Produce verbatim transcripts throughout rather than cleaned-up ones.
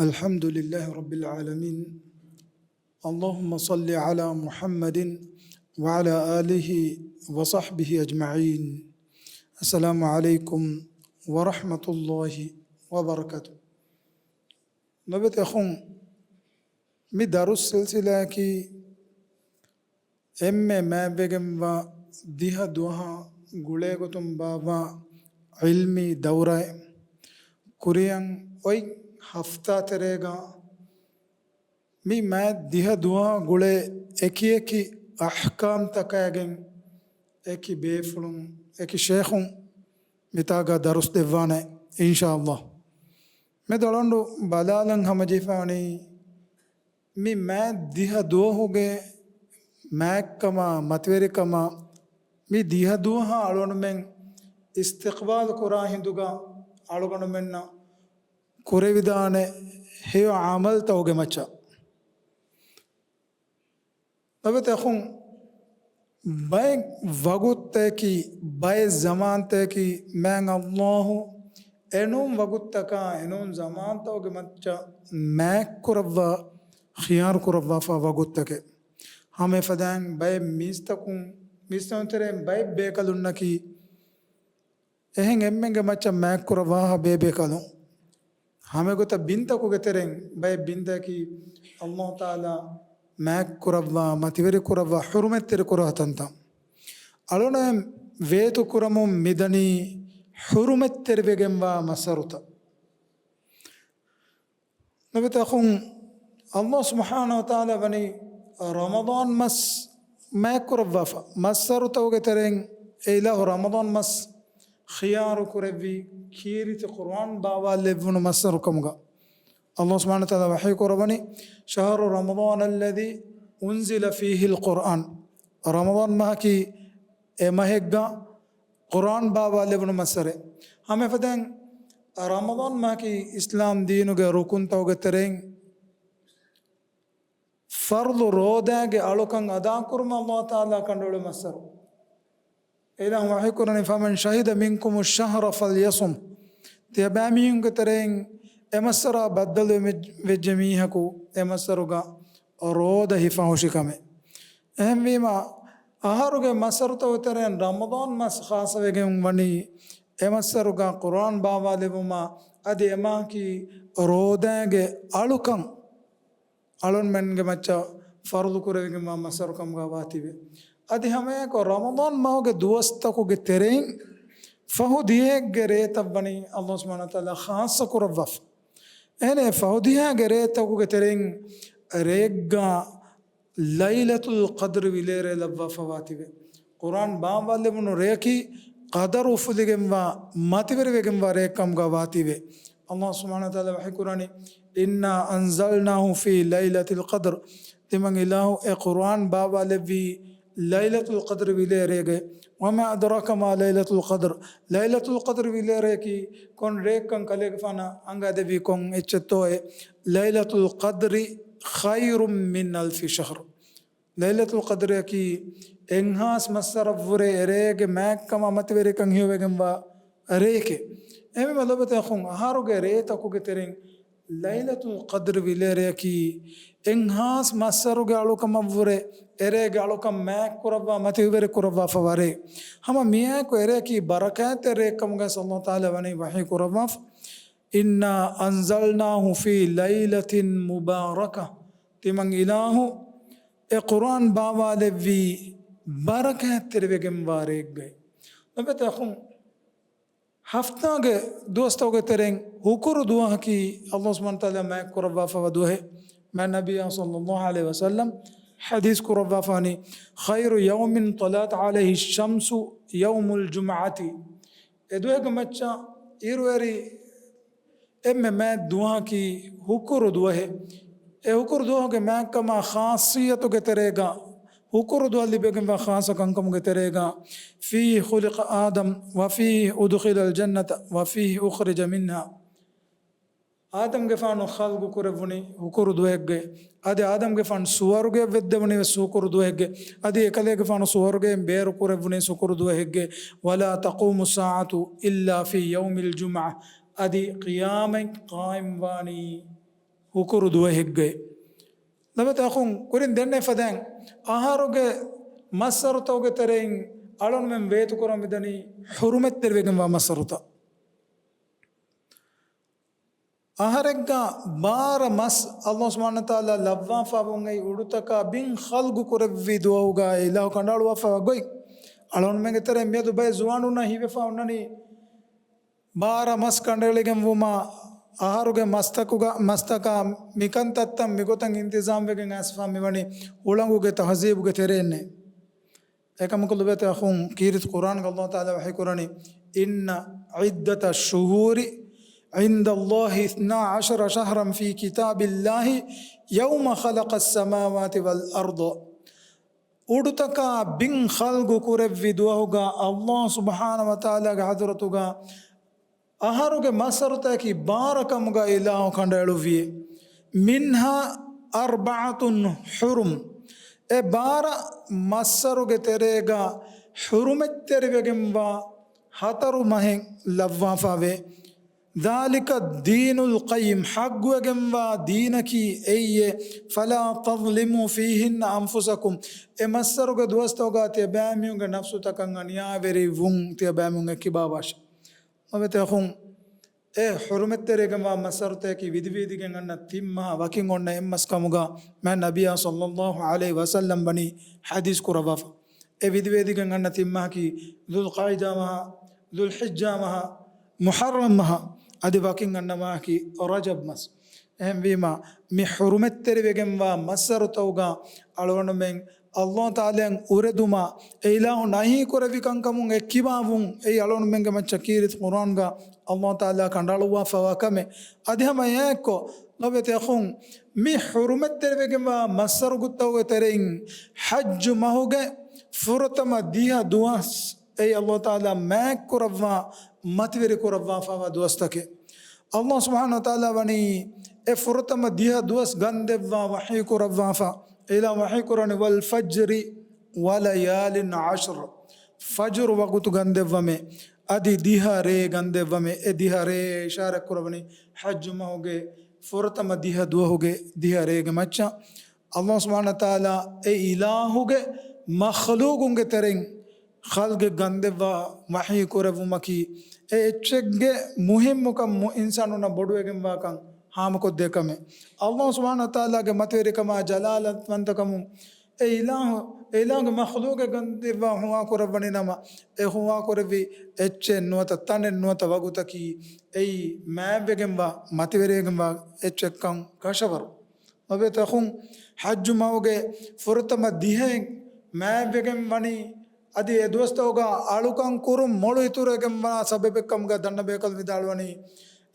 الحمد لله رب العالمين. اللهم صل على محمد وعلى آله وصحبه أجمعين. السلام عليكم ورحمة الله وبركاته. ލޮބުވެތި އަޚުން، މި ދަރުސް ސިލްސިލާއަކީ އެންމެ މާތްވެގެންވާ ދިހަ ދުވަހާ ގުޅޭގޮތުން ބާއްވާ ޢިލްމީ ދައުރާއެއް. ކުރިއަށް އޮތް ހަފްތާ ތެރޭގަ މި މާތް ދިހަ ދުވަހާ ގުޅޭ އެކިއެކި އަޙްކާމްތަކާގެން އެކި ބޭފުޅުން، އެކި ޝޭޚުން މިތާގަ ދަރުސް ދެއްވާނެ، އިންޝާﷲ. މެދު އަޅުގަނޑު ބަލާލަން ހަމަޖެހިފާވަނީ، މި މާތް ދިހަ ދުވަހުގެ މާތްކަމާ، މަތިވެރިކަމާ، މި ދިހަ ދުވަހާ އަޅުގަނޑުމެން އިސްތިޤްބާލު ކުރާ ހިނދުގަ އަޅުގަނޑުމެންނަށް ކުރެވިދާނެ ހެޔޮ ޢަމަލްތަކުގެ މައްޗަށް. ލޮބުވެތި އަޚުން، ބައެއް ވަގުތަކީ، ބައެއް ޒަމާންތަކީ މާތް ﷲ އެނޫން ވަގުތަކާ، އެނޫން ޒަމާންތަކުގެ މައްޗަށް މާތްކުރައްވާ، ޚިޔާރު ކުރައްވާފާ ވަގުތަކެއް. ހަމައެފަދައިން ބައެއް މީސްތަކުން، މީސްތަކުން ތެރެއިން ބައެއް ބޭކަލުންނަކީ، އެހެން އެންމެންގެ މައްޗަށް މާތްކުރައްވާފާ ބޭބޭކަލުން. ހަމައެގޮތަށް ބިންތަކުގެ ތެރެއިން ބައެއް ބިންތަކީ ﷲ ތަޢާލާ މާތްކުރައްވާ، މަތިވެރިކުރައްވާ، ޙުރުމަތްތެރިކުރާ ތަންތަން. އަޅުގަނޑުމެން ވޭތުކުރަމުން މިދަނީ ޙުރުމަތްތެރިވެގެންވާ މައްސަރުތައް. ލޮބުވެތި އަޚުން، ﷲ ސުބްޙާނަހޫ ވަތަޢާލާ ވަނީ ރަމަޟާން މަސް މާތްކުރައްވާފަ، މައްސަރުތަކުގެ ތެރެއިން އެ އިލާހު ރަމަޟާން މަސް ޚިޔާރު ކުރެއްވީ ކީރިތި ޤުރުއާން ބާވާލެއްވުނު މައްސަރު ކަމުގަ. ﷲ ސުބްޙާނަހޫ ވަތަޢާލާ ވަޙީ ކުރައްވަނީ، شهر رمضان الذي أنزل فيه القرآن. ރަމަޟާން މަހަކީ އެ މަހެއްގަ ޤުރުއާން ބާވާލެވުނު މައްސަރެއް. ހަމައެފަދައިން ރަމަޟާން މަހަކީ އިސްލާމް ދީނުގެ ރުކުންތަކުގެ ތެރެއިން ފަރުޟު ރޯދާގެ އަޅުކަން އަދާކުރުމަށް ﷲ ތަޢާލާ ކަނޑައެޅި މައްސަރު. އެ އިލާހު ވަޙީ ކުރަނީ، فمن شهد منكم الشهر فليصمه. ތިޔަބައިމީހުންގެ ތެރެއިން އެ މައްސަރާ ބައްދަލު ވެ-، ވެއްޖެ މީހަކު އެ މައްސަރުގަ ރޯދަ ހިފަހުށި ކަމެއް. އެހެންވީމަ، އަހަރުގެ މައްސަރުތަކުގެ ތެރެއިން ރަމަޟާން މަސް ޚާއްޞަވެގެން ވަނީ އެ މައްސަރުގަ ޤުރުއާން ބާވާލެވުމާ، އަދި އެ މަހަކީ ރޯދާގެ އަޅުކަން އަޅުންމެންގެ މައްޗަށް ފަރުޟު ކުރެވިގެންވާ މައްސަރު ކަމުގަ ވާތީވެ. އަދި ހަމައެއާއެކު ރަމަޟާން މަހުގެ ދުވަސްތަކުގެ ތެރެއިން ފަހު ދިހައެއްގެ ރޭތައް ވަނީ ﷲ ސުބްޙާނަހޫ ވަތަޢާލާ ޚާއްޞަ ކުރައްވާފަ. އެހެނެ ފަހު ދިހައިގެ ރޭތަކުގެ ތެރެއިން ރެއެއްގަ ލައިލަތުލް ޤަދްރި ވިލޭރޭ ލައްވާފަ ވާތީވެ. ޤުރުއާން ބާވާލެވުނު ރެޔަކީ ޤަދަރު އުފުލިގެންވާ، މަތިވެރިވެގެންވާ ރެއެއް ކަމުގަ ވާތީވެ. ﷲ ސުބްޙާނަހޫ ވަތަޢާލާ ވަޙީ ކުރަނީ، إنا أنزلناه في ليلة القدر. ތިމަން އިލާހު އެ ޤުރުއާން ބާވާލެއްވީ ލައިލަތުލް ޤަދްރި ވިލޭރޭގައި. وما أدراك ما ليلة القدر. ލައިލަތުލް ޤަދްރި ވިލޭރެޔަކީ ކޮން ރެއެއްކަން ކަލޭގެފާނަށް އަނގާދެއްވީ ކޮން އެއްޗެއްތޯއޭ؟ ليلة القدر خير من ألف شهر. ލައިލަތުލް ޤަދްރިއަކީ އެއްހާސް މައްސަރަށްވުރެ އެރޭގެ މާތްކަމާ މަތިވެރިކަން ހެޔޮވެގެންވާ ރެއެކޭ. އެހެންވީމަ ލޮބުވެތި އަޚުން، އަހަރުގެ ރޭތަކުގެ ތެރެއިން ލައިލަތުލް ޤަދްރި ވިލޭރެޔަކީ އެއްހާސް މައްސަރުގެ އަޅުކަމަށްވުރެ އެރޭގެ އަޅުކަން މާތްކުރައްވާ މަތިވެރި ކުރައްވާފަ ވާ ރެއެއް. ހަމަ މިއާއެކު އެރެޔަކީ ބަރަކާތްތެރި ރެއެއްކަމުގައި ﷲ ތަޢާލާ ވަނީ ވަޙީ ކުރައްވާފަ. إنا أنزلناه في ليلة مباركة. ތިމަން އިލާހު އެ ޤުރުއާން ބާވާލެއްވީ ބަރަކާތްތެރިވެގެންވާ ރެއެއްގައި. ލޮބުވެތި އަޚުން، ހަފްތާގެ ދުވަސްތަކުގެ ތެރެއިން ހުކުރު ދުވަހަކީ ﷲ ސުބްޙާނަހޫ ވަތަޢާލާ މާތްކުރައްވާފައިވާ ދުވަހެއް. މާތް ނަބިއްޔާ ޞައްލައްލާހު ޢަލައިހި ވަސައްލަމް ޙަދީޘް ކުރައްވާފައިވަނީ، خير يوم طلعت عليه الشمس يوم الجمعة. އެ ދުވަހެއްގެ މައްޗަށް އިރުއެރި އެންމެ މާތް ދުވަހަކީ ހުކުރު ދުވަހެއް. އެ ހުކުރު ދުވަހުގެ މާތްކަމާ ޚާއްޞިއްޔަތުގެ ތެރޭގަ، ހުކުރު ދުވަހަށް ލިބިގެންވާ ޚާއްޞަ ކަންކަމުގެ ތެރޭގަ، فيه خلق آدم وفيه أدخل الجنة وفيه أخرج منها. އާދަމްގެފާނު ޚަލްޤު ކުރެއްވުނީ ހުކުރު ދުވަހެއްގައި. އަދި އާދަމްގެފާނު ސުވަރުގެއަށް ވެއްދެވުނީ ވެސް ހުކުރު ދުވަހެއްގައި. އަދި އެކަލޭގެފާނު ސުވަރުގެއިން ބޭރު ކުރެއްވުނީ ހުކުރު ދުވަހެއްގައި. ولا تقوم الساعة إلا في يوم الجمعة. އަދި ޤިޔާމަތް ޤާއިމްވާނީ ހުކުރު ދުވަހެއްގައި. ލޮބުވެތި އަޚުން، ކުރިން ދެންނެވި ފަދައިން އަހަރުގެ މައްސަރުތަކުގެ ތެރެއިން އަޅުގަނޑުމެން ވޭތުކުރަން މިދަނީ ޙުރުމަތްތެރިވެގެންވާ މައްސަރުތައް. އަހަރެއްގަ ބާރަ މަސް އައްލާހު ސުބްޙާނަހޫ ވަތަޢާލާ ލައްވާފަވުން އެއީ އުޑުތަކާ ބިން ޚަލްޤު ކުރެއްވި ދުވަހުގަ އިލާހު ކަނޑައަޅުވާފަވާ ގޮތް. އަޅުގަނޑުމެންގެ ތެރެއިން މިއަދު ބައެއް ޒުވާނުންނަށް ހީވެފަ އޮންނަނީ ބާރަ މަސް ކަނޑައެޅިގެންވުމާ، އަހަރުގެ މަސްތަކުގަ، މަސްތަކާ މިކަންތައްތައް މިގޮތަށް އިންތިޒާމްވެގެން އައިސްފަ މިވަނީ ހުޅަނގުގެ ތަހްޒީބުގެ ތެރެއިންނޭ. އެކަމަކު ލޮބުވެތި އަޚުން، ކީރިތި ޤުރްއާންގަ އައްލާހު ތަޢާލާ ވަޙީކުރަނީ، إن عدة الشهور عند الله اثنا عشر شهرا في كتاب الله يوم خلق السماوات والأرض. އުޑުތަކާ ބިން ޚަލްޤު ކުރެއްވި ދުވަހުގަ އައްލާހު ސުބްޙާނަހޫ ވަތަޢާލާގެ ޙަޟްރަތުގަ އަހަރުގެ މައްސަރުތަކަކީ ބާރަ ކަމުގަ އިލާހު ކަނޑައެޅުއްވިއޭ. منها أربعة حرم. އެ ބާރަ މައްސަރުގެ ތެރޭގަ ޙުރުމަތްތެރިވެގެންވާ ހަތަރު މަހެއް ލައްވާފަވޭ. ذلك الدين القيم، ޙައްޤުވެގެންވާ ދީނަކީ އެއީއޭ. فلا تظلموا فيهن أنفسكم، އެ މައްސަރުގެ ދުވަސްތަކުގަ ތިޔަބައިމީހުންގެ ނަފްސުތަކަށް އަނިޔާވެރިވުން ތިޔަބައިމީހުން އެއްކިބާވާށި. ލޮބުވެތި އަޚުން، އެ ޙުރުމަތްތެރިވެގެންވާ މައްސަރުތަކަކީ ވިދިވީދިގެން އަންނަ ތިން މަހާ ވަކިން އޮންނަ އެއްމަސް ކަމުގަ މާތް ނަބިއްޔާ ޞައްލައްލާހު ޢަލައިހި ވަސައްލަމް ވަނީ ޙަދީޘް ކުރައްވާފަ. އެ ވިދިވީދިގެން އަންނަ ތިން މަހަކީ ޛުލްޤަޢިދާ މަހާ، ޛުލްޙިއްޖާ މަހާ، މުޙައްރަމް މަހާ، އަދި ވަކިން އަންނަ މަހަކީ ރަޖަބް މަސް. އެހެންވީމަ، މި ޙުރުމަތްތެރިވެގެންވާ މައްސަރުތަކުގަ އަޅުގަނޑުމެން އައްލާހު ތަޢާލާއަށް އުރެދުމާ، އެ އިލާހު ނަހީ ކުރެއްވި ކަންކަމުން އެއްކިބާވުން، އެއީ އަޅުގަނޑުމެންގެ މައްޗަށް ކީރިތި ޤުރްއާންގަ އައްލާހު ތަޢާލާ ކަނޑައަޅުއްވާފަވާ ކަމެއް. އަދި ހަމަ އެއާއެއްކޮށް، ލޮބުވެތި އަޚުން، މި ޙުރުމަތްތެރިވެގެންވާ މައްސަރުތަކުގެ ތެރެއިން ޙައްޖު މަހުގެ ފުރަތަމަ ދިހަ ދުވަސް އެއީ އައްލާހު ތަޢާލާ މާތްކުރައްވާ މަތިވެރި ކުރައްވާފަވާ ދުވަސްތަކެއް. އައްލާހު ސުބްޙާނަހޫ ވަތަޢާލާ ވަނީ އެ ފުރަތަމަ ދިހަ ދުވަސް ގަންދެއްވާ ވަޙީ ކުރައްވާފަ. އިލާހު ވަޙީ ކުރަނީ، والفجر وليال عشر، ފަޖުރު ވަގުތު ގަންދެއްވަމޭ، އަދި ދިހަ ރޭ ގަންދެއްވަމޭ. އެ ދިހަ ރޭ އިޝާރަތް ކުރައްވަނީ ޙައްޖު މަހުގެ ފުރަތަމަ ދިހަ ދުވަހުގެ ދިހަ ރޭގެ މައްޗަށް. އައްލާހު ސުބްޙާނަހޫ ވަތަޢާލާ އެ އިލާހުގެ މަޚްލޫޤުންގެ ތެރެއިން ޚަލްޤެއް ގަންދެއްވާ ވަޙީ ކުރެއްވުމަކީ، އެ އެއްޗެއްގެ މުހިއްމުކަން މު-، އިންސާނުންނަށް ބޮޑުވެގެންވާކަން ހާމަކޮށްދޭ ކަމެއް. އައްލާހު ސުބްޙާނަހޫ ވަތަޢާލާގެ މަތިވެރިކަމާ ޖަލާލަތްވަންތަކަމުން އެ އިލާހު، އެ އިލާހުގެ މަޚްލޫޤެއް ގަންދެއްވާ ހުވާ ކުރައްވަނީ ނަމަ، އެ ހުވާ ކުރެއްވި އެއްޗެއް ނުވަތަ ތަނެއް ނުވަތަ ވަގުތަކީ އެއީ މާތްވެގެންވާ، މަތިވެރިވެގެންވާ އެއްޗެއްކަން ކަށަވަރު. ލޮބުވެތި އަޚުން، ޙައްޖު މަހުގެ ފުރަތަމަ ދިހައެއް މާތްވެގެން ވަނީ، އަދި އެ ދުވަސްތަކުގަ އަޅުކަން ކުރުން މޮޅު އިތުރުވެގެންވާ ސަބަބެއްކަމުގަ ދަންނަ ބޭކަލުން ވިދާޅުވަނީ،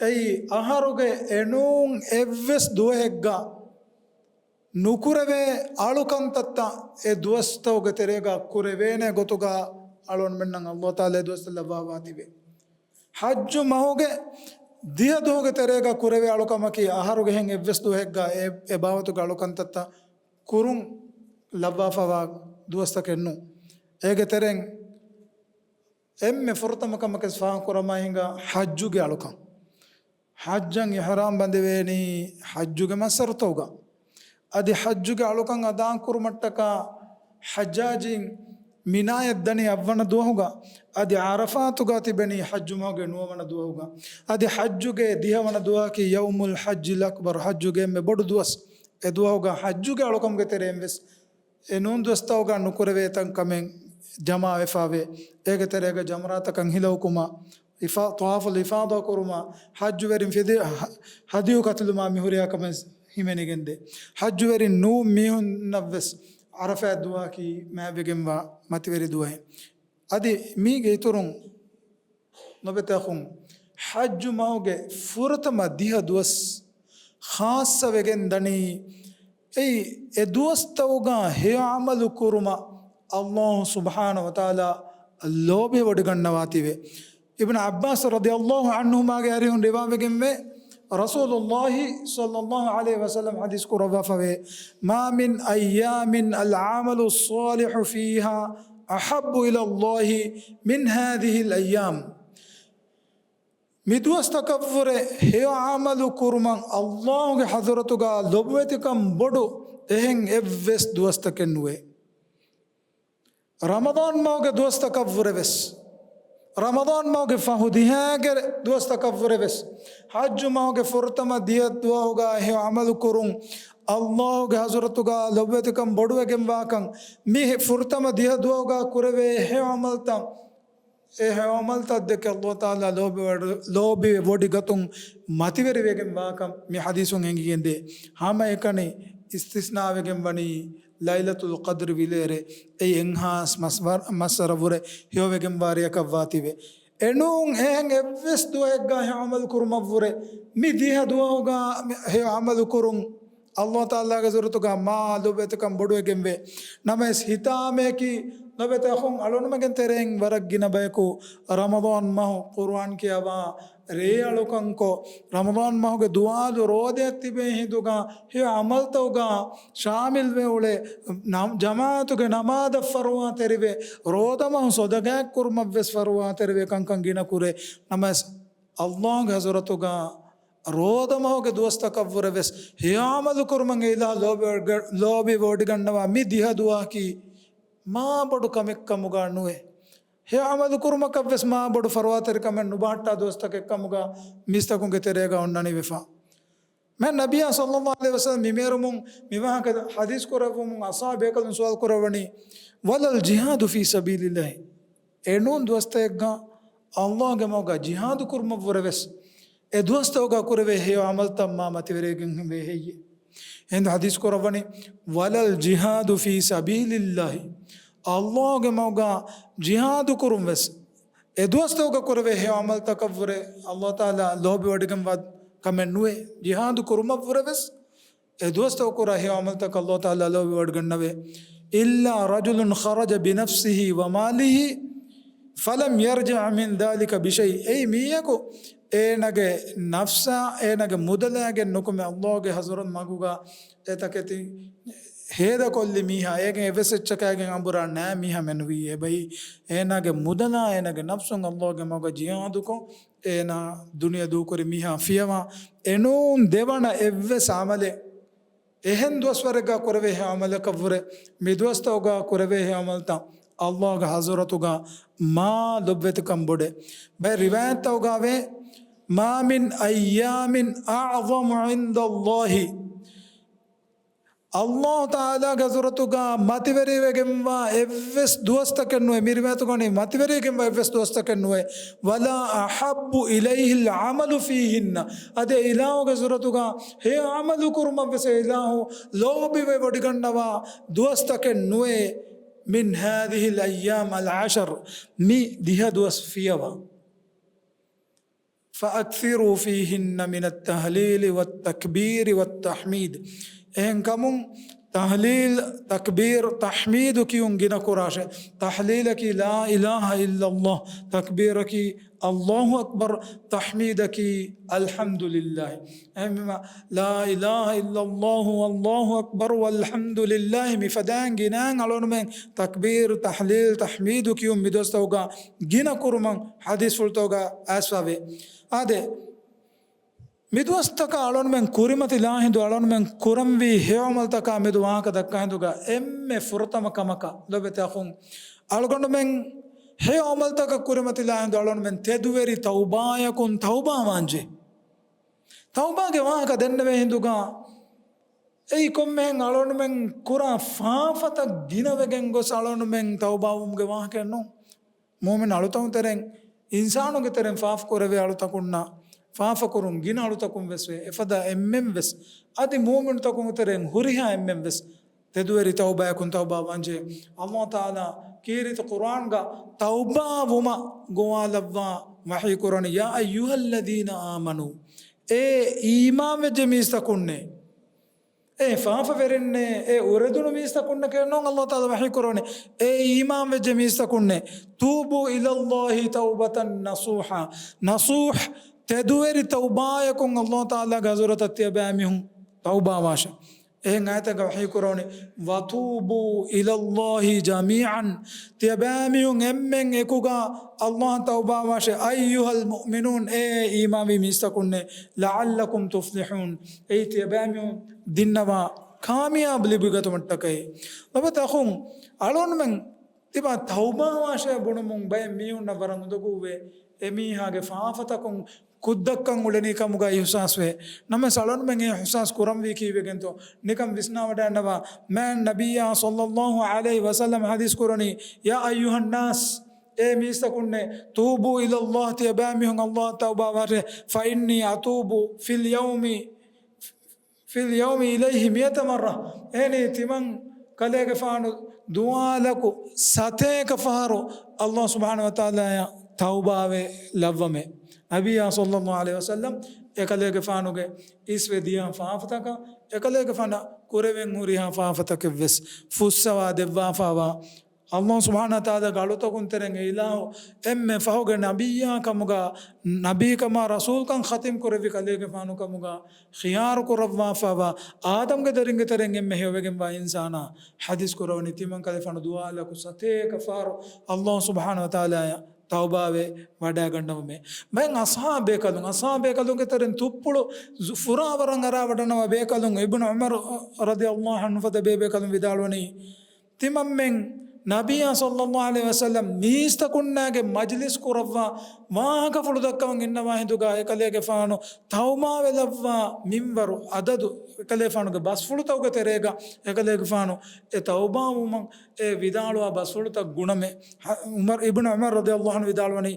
އެއީ އަހަރުގެ އެނޫން އެއްވެސް ދުވަހެއްގަ ނުކުރެވޭ އަޅުކަންތައްތައް އެ ދުވަސްތަކުގެ ތެރޭގަ ކުރެވޭނެ ގޮތުގަ އަޅުގަނޑުމެންނަށް އައްލާހު ތަޢާލާ އެ ދުވަސްތައް ލައްވާފަ ތިބޭ. ޙައްޖު މަހުގެ ދިހަ ދުވަހުގެ ތެރޭގަ ކުރެވޭ އަޅުކަމަކީ، އަހަރުގެ އެހެން އެއްވެސް ދުވަހެއްގަ އެ، އެ ބާވަތުގެ އަޅުކަންތައްތައް ކުރުން ލައްވާފަވާ ދުވަސްތަކެއް ނޫން. އޭގެ ތެރެއިން އެންމެ ފުރަތަމަ ކަމަކަށް ފާހަގަކުރަމާ ހިނގާ ޙައްޖުގެ އަޅުކަން. ޙައްޖަށް އިޙްރާމް ބަނދެވޭނީ ޙައްޖުގެ މައްސަރުތަކުގަ. އަދި ޙައްޖުގެ އަޅުކަން އަދާކުރުމަށްޓަކާ ޙައްޖާޖީން މިނާޔަށް ދަނީ އަށްވަނަ ދުވަހުގަ، އަދި ޢަރަފާތުގަ ތިބެނީ ޙައްޖު މަހުގެ ނުވަވަނަ ދުވަހުގަ، އަދި ޙައްޖުގެ ދިހަވަނަ ދުވަހަކީ ޔައުމުލް ޙައްޖިލް އަކްބަރު، ޙައްޖުގެ އެންމެ ބޮޑު ދުވަސް. އެ ދުވަހުގަ ޙައްޖުގެ އަޅުކަމުގެ ތެރެއިން ވެސް އެ ނޫން ދުވަސްތަކުގަ ނުކުރެވޭ ތަންކަމެއް ޖަމާވެފަވޭ. އޭގެ ތެރޭގަ ޖަމްރާތަކަށް ހިލައުކުމާ، އިފާ-، ޠަވާފުލް އިފާޟާ ކުރުމާ، ޙައްޖުވެރިން ފިދި-، ހަ-، ހަދިޔު ކަތިލުމާ މިހުރިހާ ކަމެއް ހިމެނިގެންދޭ. ޙައްޖުވެރިން ނޫން މީހުންނަށްވެސް ޢަރަފާތް ދުވަހަކީ މާތްވެގެންވާ މަތިވެރި ދުވަހެއް. އަދި މީގެ އިތުރުން ލޮބުވެތި އަޚުން، ޙައްޖު މަހުގެ ފުރަތަމަ ދިހަ ދުވަސް ޚާއްޞަވެގެން ދަނީ، އެއީ އެ ދުވަސްތަކުގަ ހެޔޮ ޢަމަލު ކުރުމަށް އައްލާހު ސުބްޙާނަހު ވަތަޢާލާ ލޯބިވޮޑިގަންނަވާތީވެ. އިބްނު ޢައްބާސް ރަޟިޔަﷲ ޢަންހުމާގެ އަރިހުން ރިވާވެގެންވޭ، ރަސޫލުﷲ ޞައްލަﷲ ޢަލައިހި ވަސައްލަމް ޙަދީޘް ކުރައްވާފަވޭ، ما من أيام العمل الصالح فيها أحب إلى الله من هذه الأيام. މި ދުވަސްތަކަށްވުރެ ހެޔޮ ޢަމަލު ކުރުމަށް ﷲ ގެ ޙަޟްރަތުގާ ލޯބިވެތިކަން ބޮޑު އެހެން އެއްވެސް ދުވަސްތަކެއް ނުވޭ. ރަމަޟާން މަހުގެ ދުވަސްތަކަށްވުރެވެސް، ރަމަޟާން މަހުގެ ފަހު ދިހައިގެ ދުވަސްތަކަށްވުރެވެސް، ޙައްޖު މަހުގެ ފުރަތަމަ ދިހަ ދުވަހުގާ ހެޔޮ ޢަމަލު ކުރުން، ﷲ ގެ ޙަޟްރަތުގާ ލޯބިވެތިކަން ބޮޑުވެގެންވާކަން، މި ފުރަތަމަ ދިހަ ދުވަހުގާ ކުރެވޭ ހެޔޮ ޢަމަލުތައް، އެ ހެޔޮ ޢަމަލުތައް ދެކެ ﷲ ތަޢާލާ ލޯބި ވަޑު-، ލޯބިވެ ވޮޑިގަތުން މަތިވެރިވެގެން ވާކަން މި ޙަދީޘުން އެނގިގެންދޭ. ހަމައެކަނި އިސްތިސްނާވެގެން ވަނީ ލައިލަތުލް ޤަދްރި ވިލޭރޭ. އެއީ އެންހާސް މަސް ވަރ-، މަސްވަރަށްވުރެ ހެޔޮވެގެންވާ ރެޔަކަށްވާތީވެ. އެނޫން އެހެން އެއްވެސް ދުވަހެއްގާ ހެޔޮ ޢަމަލު ކުރުމަށްވުރެ މި ދިހަ ދުވަހުގާ މި ހެޔޮ ޢަމަލު ކުރުން ﷲ ތަޢާލާގެ ޙަޟްރަތުގާ މާ ލޯބިވެތިކަން ބޮޑުވެގެންވޭ. ނަމަވެސް ހިތާމަޔަކީ ލޯބިވެތި އަޚުން، އަޅުގަނޑުމެންގެ ތެރެއިން ވަރަށް ގިނަ ބަޔަކު ރަމަޟާން މަހު ޤުރުއާން ކިޔަވާ، ރޭއަޅުކަންކޮށް، ރަމަޟާން މަހުގެ ދުވާލު ރޯދައަށް ތިބޭ ހިނދުގާ ހެޔޮ ޢަމަލުތަކުގާ ޝާމިލްވެ އުޅެ، ނަމް-، ޖަމާޢަތުގެ ނަމާދަށް ފަރުވާތެރިވެ، ރޯދަމަހު ޞަދަޤާތް ކުރުމަށްވެސް ފަރުވާތެރިވެ ކަންކަން ގިނަކުރޭ. ނަމަވެސް ﷲ ގެ ޙަޟްރަތުގާ ރޯދަމަހުގެ ދުވަސްތަކަށްވުރެވެސް ހެޔޮ ޢަމަލު ކުރުމަށް އެ އިލާހު ލޯބިވެ-، ލޯބިވެވޮޑިގަންނަވާ މި ދިހަ ދުވަހަކީ މާ ބޮޑު ކަމެއްކަމުގާ ނުވޭ. ހެޔޮ ޢަމަލު ކުރުމަކަށްވެސް މާ ބޮޑު ފަރުވާތެރިކަމެއް ނުބަހައްޓާ ދުވަސްތަކެއްކަމުގާ މީސްތަކުންގެ ތެރޭގާ އޮންނަނިވެފަ. މާތް ނަބިއްޔާ ޞައްލައްލާހު ޢަލައިހި ވަސައްލަމް މި މޭރުމުން މި ވާހަކަ ޙަދީޘް ކުރެއްވުމުން އަޞްޙާބު ބޭކަލުން ސުވާލު ކުރައްވަނީ، "ولا الجهاد في سبيل الله؟" އެނޫން ދުވަސްތަކެއްގަ ﷲ ގެ މަގުގަ ޖިހާދު ކުރުމަށްވުރެވެސް އެ ދުވަސްތަކުގަ ކުރެވޭ ހެޔޮ ޢަމަލުތައް މާ މަތިވެރިވެގެން ވޭ ހެއްޔޭ؟ އެހިނދު ޙަދީޘް ކުރައްވަނީ، "ولا الجهاد في سبيل الله." ﷲ ގެ މަގުގަ ޖިހާދު ކުރުން ވެސް އެ ދުވަސްތަކުގަ ކުރެވޭ ހެޔޮ ޢަމަލުތަކަށްވުރެ ﷲ ތަޢާލާ ލޯބިވޮޑިގެންވާ ކަމެއް ނުވޭ. ޖިހާދު ކުރުމަށްވުރެވެސް އެ ދުވަސްތަކު ކުރާ ހެޔޮ ޢަމަލުތަކަށް ﷲ ތަޢާލާ ލޯބިވޮޑިގަންނަވޭ. "إلا رجل خرج بنفسه وماله فلم يرجع من ذلك بشيء." އެއީ މީހަކު އޭނަގެ ނަފްސާ، އޭނަގެ މުދަލާގެން ނުކުމެ ﷲ ގެ ޙަޟްރަތު މަގުގަ އެ ތަކެތި ހޭދަކޮށްލި މީހާ، އޭގެ އެއްވެސް އެއްޗަކާގެން އަނބުރާ ނާ މީހާ މެނުވީ. އެބައި އޭނާގެ މުދަލާ، އޭނާގެ ނަފްސުން ﷲ ގެ މަގުގަ ޖިހާދުކޮށް، އޭނާ ދުނިޔެ ދޫކުރި މީހާ ފިޔަވާ. އެނޫން ދެވަނަ އެއްވެސް ޢަމަލެއް އެހެން ދުވަސްވަރެއްގަ ކުރެވޭ ހެޔޮ ޢަމަލަކަށްވުރެ މި ދުވަސްތަކުގަ ކުރެވޭ ހެޔޮ ޢަމަލުތައް ﷲ ގެ ޙަޟްރަތުގަ މާ ލޮބުވެތިކަން ބޮޑޭ. ބައެއް ރިވާޔަތްތަކުގަ ވޭ، "ما من أيام أعظم عند الله." ﷲ ތަޢާލާގެ ޙަޟްރަތުގަ މަތިވެރިވެގެންވާ އެއްވެސް ދުވަސްތަކެއް ނުވޭ. މި ރިވާޔަތުގަ ވަނީ މަތިވެރިވެގެންވާ އެއްވެސް ދުވަސްތަކެއް ނުވޭ. "ولا أحب إليه العمل فيهن." އަދި އެ އިލާހުގެ ޙަޟްރަތުގަ ހެޔޮ ޢަމަލު ކުރުމަށްވެސް އެ އިލާހު ލޯބިވެ ވޮޑިގަންނަވާ ދުވަސްތަކެއް ނުވޭ. "من هذه الأيام العشر." މި ދިހަ ދުވަސް ފިޔަވާ. "فأكثروا فيهن من التهليل والتكبير والتحميد." އެހެންކަމުން ތަހްލީލް، ތަކްބީރް، ތަޙްމީދު ކިޔުން ގިނަ ކުރާށޭ. ތަހްލީލަކީ "لا إله إلا الله"، ތަކްބީރަކީ "الله أكبر"، ތަޙްމީދަކީ "الحمد لله". އެހެންވީމަ، "لا إله إلا الله والله أكبر والحمد لله" މިފަދައިން ގިނައިން އަޅުގަނޑުމެން ތަކްބީރު، ތަހްލީލް، ތަޙްމީދު ކިޔުން މި ދުވަސްތަކުގަ ގިނަ ކުރުމަށް ޙަދީޘްފުޅުތަކުގަ އައިސްފަވޭ. އާދެ، މި ދުވަސްތަކަށް އަޅުގަނޑުމެން ކުރިމަތިލާ ހިނދު އަޅުގަނޑުމެން ކުރަންވީ ހެޔޮ ޢަމަލުތަކާ މެދު ވާހަކަ ދައްކާ ހިނދުގަ އެންމެ ފުރަތަމަ ކަމަކަށް ލޮބެތި އަޚުން، އަޅުގަނޑުމެން ހެޔޮ ޢަމަލުތަކަށް ކުރިމަތިލާ ހިނދު އަޅުގަނޑުމެން ތެދުވެރި ތައުބާޔަކުން ތައުބާވާންޖެ. ތައުބާގެ ވާހަކަ ދެންނެވޭ ހިނދުގަ އެއީ ކޮންމެހެން އަޅުގަނޑުމެން ކުރާ ފާފަތައް ގިނަވެގެން ގޮސް އަޅުގަނޑުމެން ތައުބާވުމުގެ ވާހަކައެއް ނޫން. މުއުމިން އަޅުތަކުން ތެރެއިން، އިންސާނުގެ ތެރެއިން ފާފަ ކުރެވޭ އަޅުތަކުންނަށް ފާފަ ކުރުން ގިނަ އަޅުތަކުން ވެސް ވޭ. އެފަދަ އެންމެން ވެސް އަދި މުއުމިނުތަކުން ތެރެއިން ހުރިހާ އެންމެން ވެސް ތެދުވެރި ތައުބާޔަކުން ތައުބާ ވާންޖެ. ﷲ ތަޢާލާ ކީރިތި ޤުރްއާންގަ ތައުބާވުމަށް ގޮވާލައްވާ ވަޙީ ކުރަނީ، "يا أيها الذين آمنوا" އޭ އީމާންވެއްޖެ މީސްތަކުންނޭ. އޭ ފާފަވެރިންނޭ، އޭ އުރެދުނު މީސްތަކުންނެކޭ ނޫން ﷲ ތަޢާލާ ވަޙީ ކުރަނީ. އޭ އީމާންވެއްޖެ މީސްތަކުންނޭ، "توبوا إلى الله توبة نصوحا" ނަޞޫޙް ތެދުވެރި ތައުބާޔަކުން ﷲ ތަޢާލާގެ ޙަޟްރަތަށް ތިޔަބައިމީހުން ތައުބާވާށޭ. އެހެން އާޔަތެއްގަ ވަޙީ ކުރަވަނީ، "وَتُوبُوا إِلَى اللَّهِ جَمِيعًا." ތިޔަބައިމީހުން އެންމެން އެކުގަ އައްލާހަށް ތައުބާވާށޭ. "أَيُّهَا الْمُؤْمِنُونَ." އޭ އީމާންވި މީސްތަކުންނޭ، "لَعَلَّكُمْ تُفْلِحُونَ." އެއީ ތިޔަބައިމީހުން ދިންނަވާ ކާމިޔާބު ލިބިގަތުމަށްޓަކައި. ލޮބުވެތި އަޚުން، އަޅުންމެން ތިބާ ތައުބާވާށޭ ބުނުމުން ބައެއް މީހުންނަށް ވަރަށް އުނދަގޫވޭ. އެމީހާގެ ފާފަތަކުން ކުށްދައްކަން އުޅެނީ ކަމުގައި އިޙްސާސްވޭ. ނަމަވެސް އަޅުންމެން އެ އިޙްސާސް ކުރަންވީ ކީއްވެގެންތޯ؟ ނިކަން ވިސްނާވަޑައިގަންނަވާ. މާތް ނަބިއްޔާ ޞައްލައްލާހު ޢަލައިހި ވަސައްލަމަ ޙަދީޘް ކުރަނީ، "يَا أَيُّهَا النَّاسُ." އޭ މީސްތަކުންނޭ، "تُوبُوا إِلَى اللَّهِ." ތިޔަބައިމީހުން އައްލާހަށް ތައުބާވާށޭ. "فَإِنِّي أَتُوبُ فِي الْيَوْمِ، فِي الْيَوْمِ إِلَيْهِ مِائَةَ مَرَّةٍ." އެހެނީ ތިމަން ކަލޭގެފާނު ދުވާލަކު ސަތޭކަ ފަހަރު އައްލާހު ސުބްޙާނަހު ވަތަޢާލާއަށް ތައުބާވެ ލައްވަމޭ. ނަބިއްޔާ ޞައްލައްލާހު ޢަލައިހި ވަސައްލަމް އެކަލޭގެފާނުގެ އިސްވެ ދިޔަ ފާފަތަކަށް، އެކަލޭގެފާނަށް ކުރެވެން ހުރިހާ ފާފަތަކެއްވެސް ފުއްސަވާ ދެއްވާފާވާ، އައްލާހު ސުބްޙާނަހު ވަތަޢާލާގެ އަޅުތަކުން ތެރެއިން އެ އިލާހު އެންމެ ފަހުގެ ނަބިއްޔާ ކަމުގަ، ނަބީކަމާ ރަސޫލްކަން ޚަތިމް ކުރެއްވި ކަލޭގެފާނު ކަމުގަ، ޚިޔާރު ކުރައްވާފައިވާ އާދަމްގެ ދަރިންގެ ތެރެއިން އެންމެ ހެޔޮވެގެންވާ އިންސާނާ ޙަދީޘް ކުރަވަނީ، ތިމަން ކަލޭފާނު ދުވާލަކު ސަތޭކަ ފަހަރު އައްލާހު ސުބްޙާނަހު ވަތަޢާލާއަށް ތައުބާވެ ވަޑައިގަންނަވަމޭ. ބައެއް އަޞްޙާބު ބޭކަލުން، އަޞްޙާބު ބޭކަލުންގެ ތެރެއިން ތުއްޕުޅު ޒު-، ފުރާވަރަށް އަރާވަޑަންނަވާ ބޭކަލުން އިބްނު ޢުމަރު ރަޟިޔައްލާހު ޢަންހު ފަދަ ބޭބޭކަލުން ވިދާޅުވަނީ، ތިމަންމެން ނަބިއްޔާ ޞައްލައްލާހު ޢަލައިހި ވަސައްލަމް މީސްތަކުންނާގެ މަޖިލިސް ކުރައްވާ ވާހަކަފުޅު ދައްކަވަން އިންނަވާ ހިނދުގަ އެކަލޭގެފާނު ތައުބާވެލައްވާ މިންވަރު އަދަދު އެކަލޭފާނުގެ ބަސްފުޅުތަކުގެ ތެރޭގަ އެކަލޭގެފާނު އެ ތައުބާވުމަށް އެ ވިދާޅުވާ ބަސްފުޅުތައް ގުނަމޭ. ޢުމަރު، އިބްނު ޢުމަރު ރަޟިޔައްލާހު ޢަންހު ވިދާޅުވަނީ،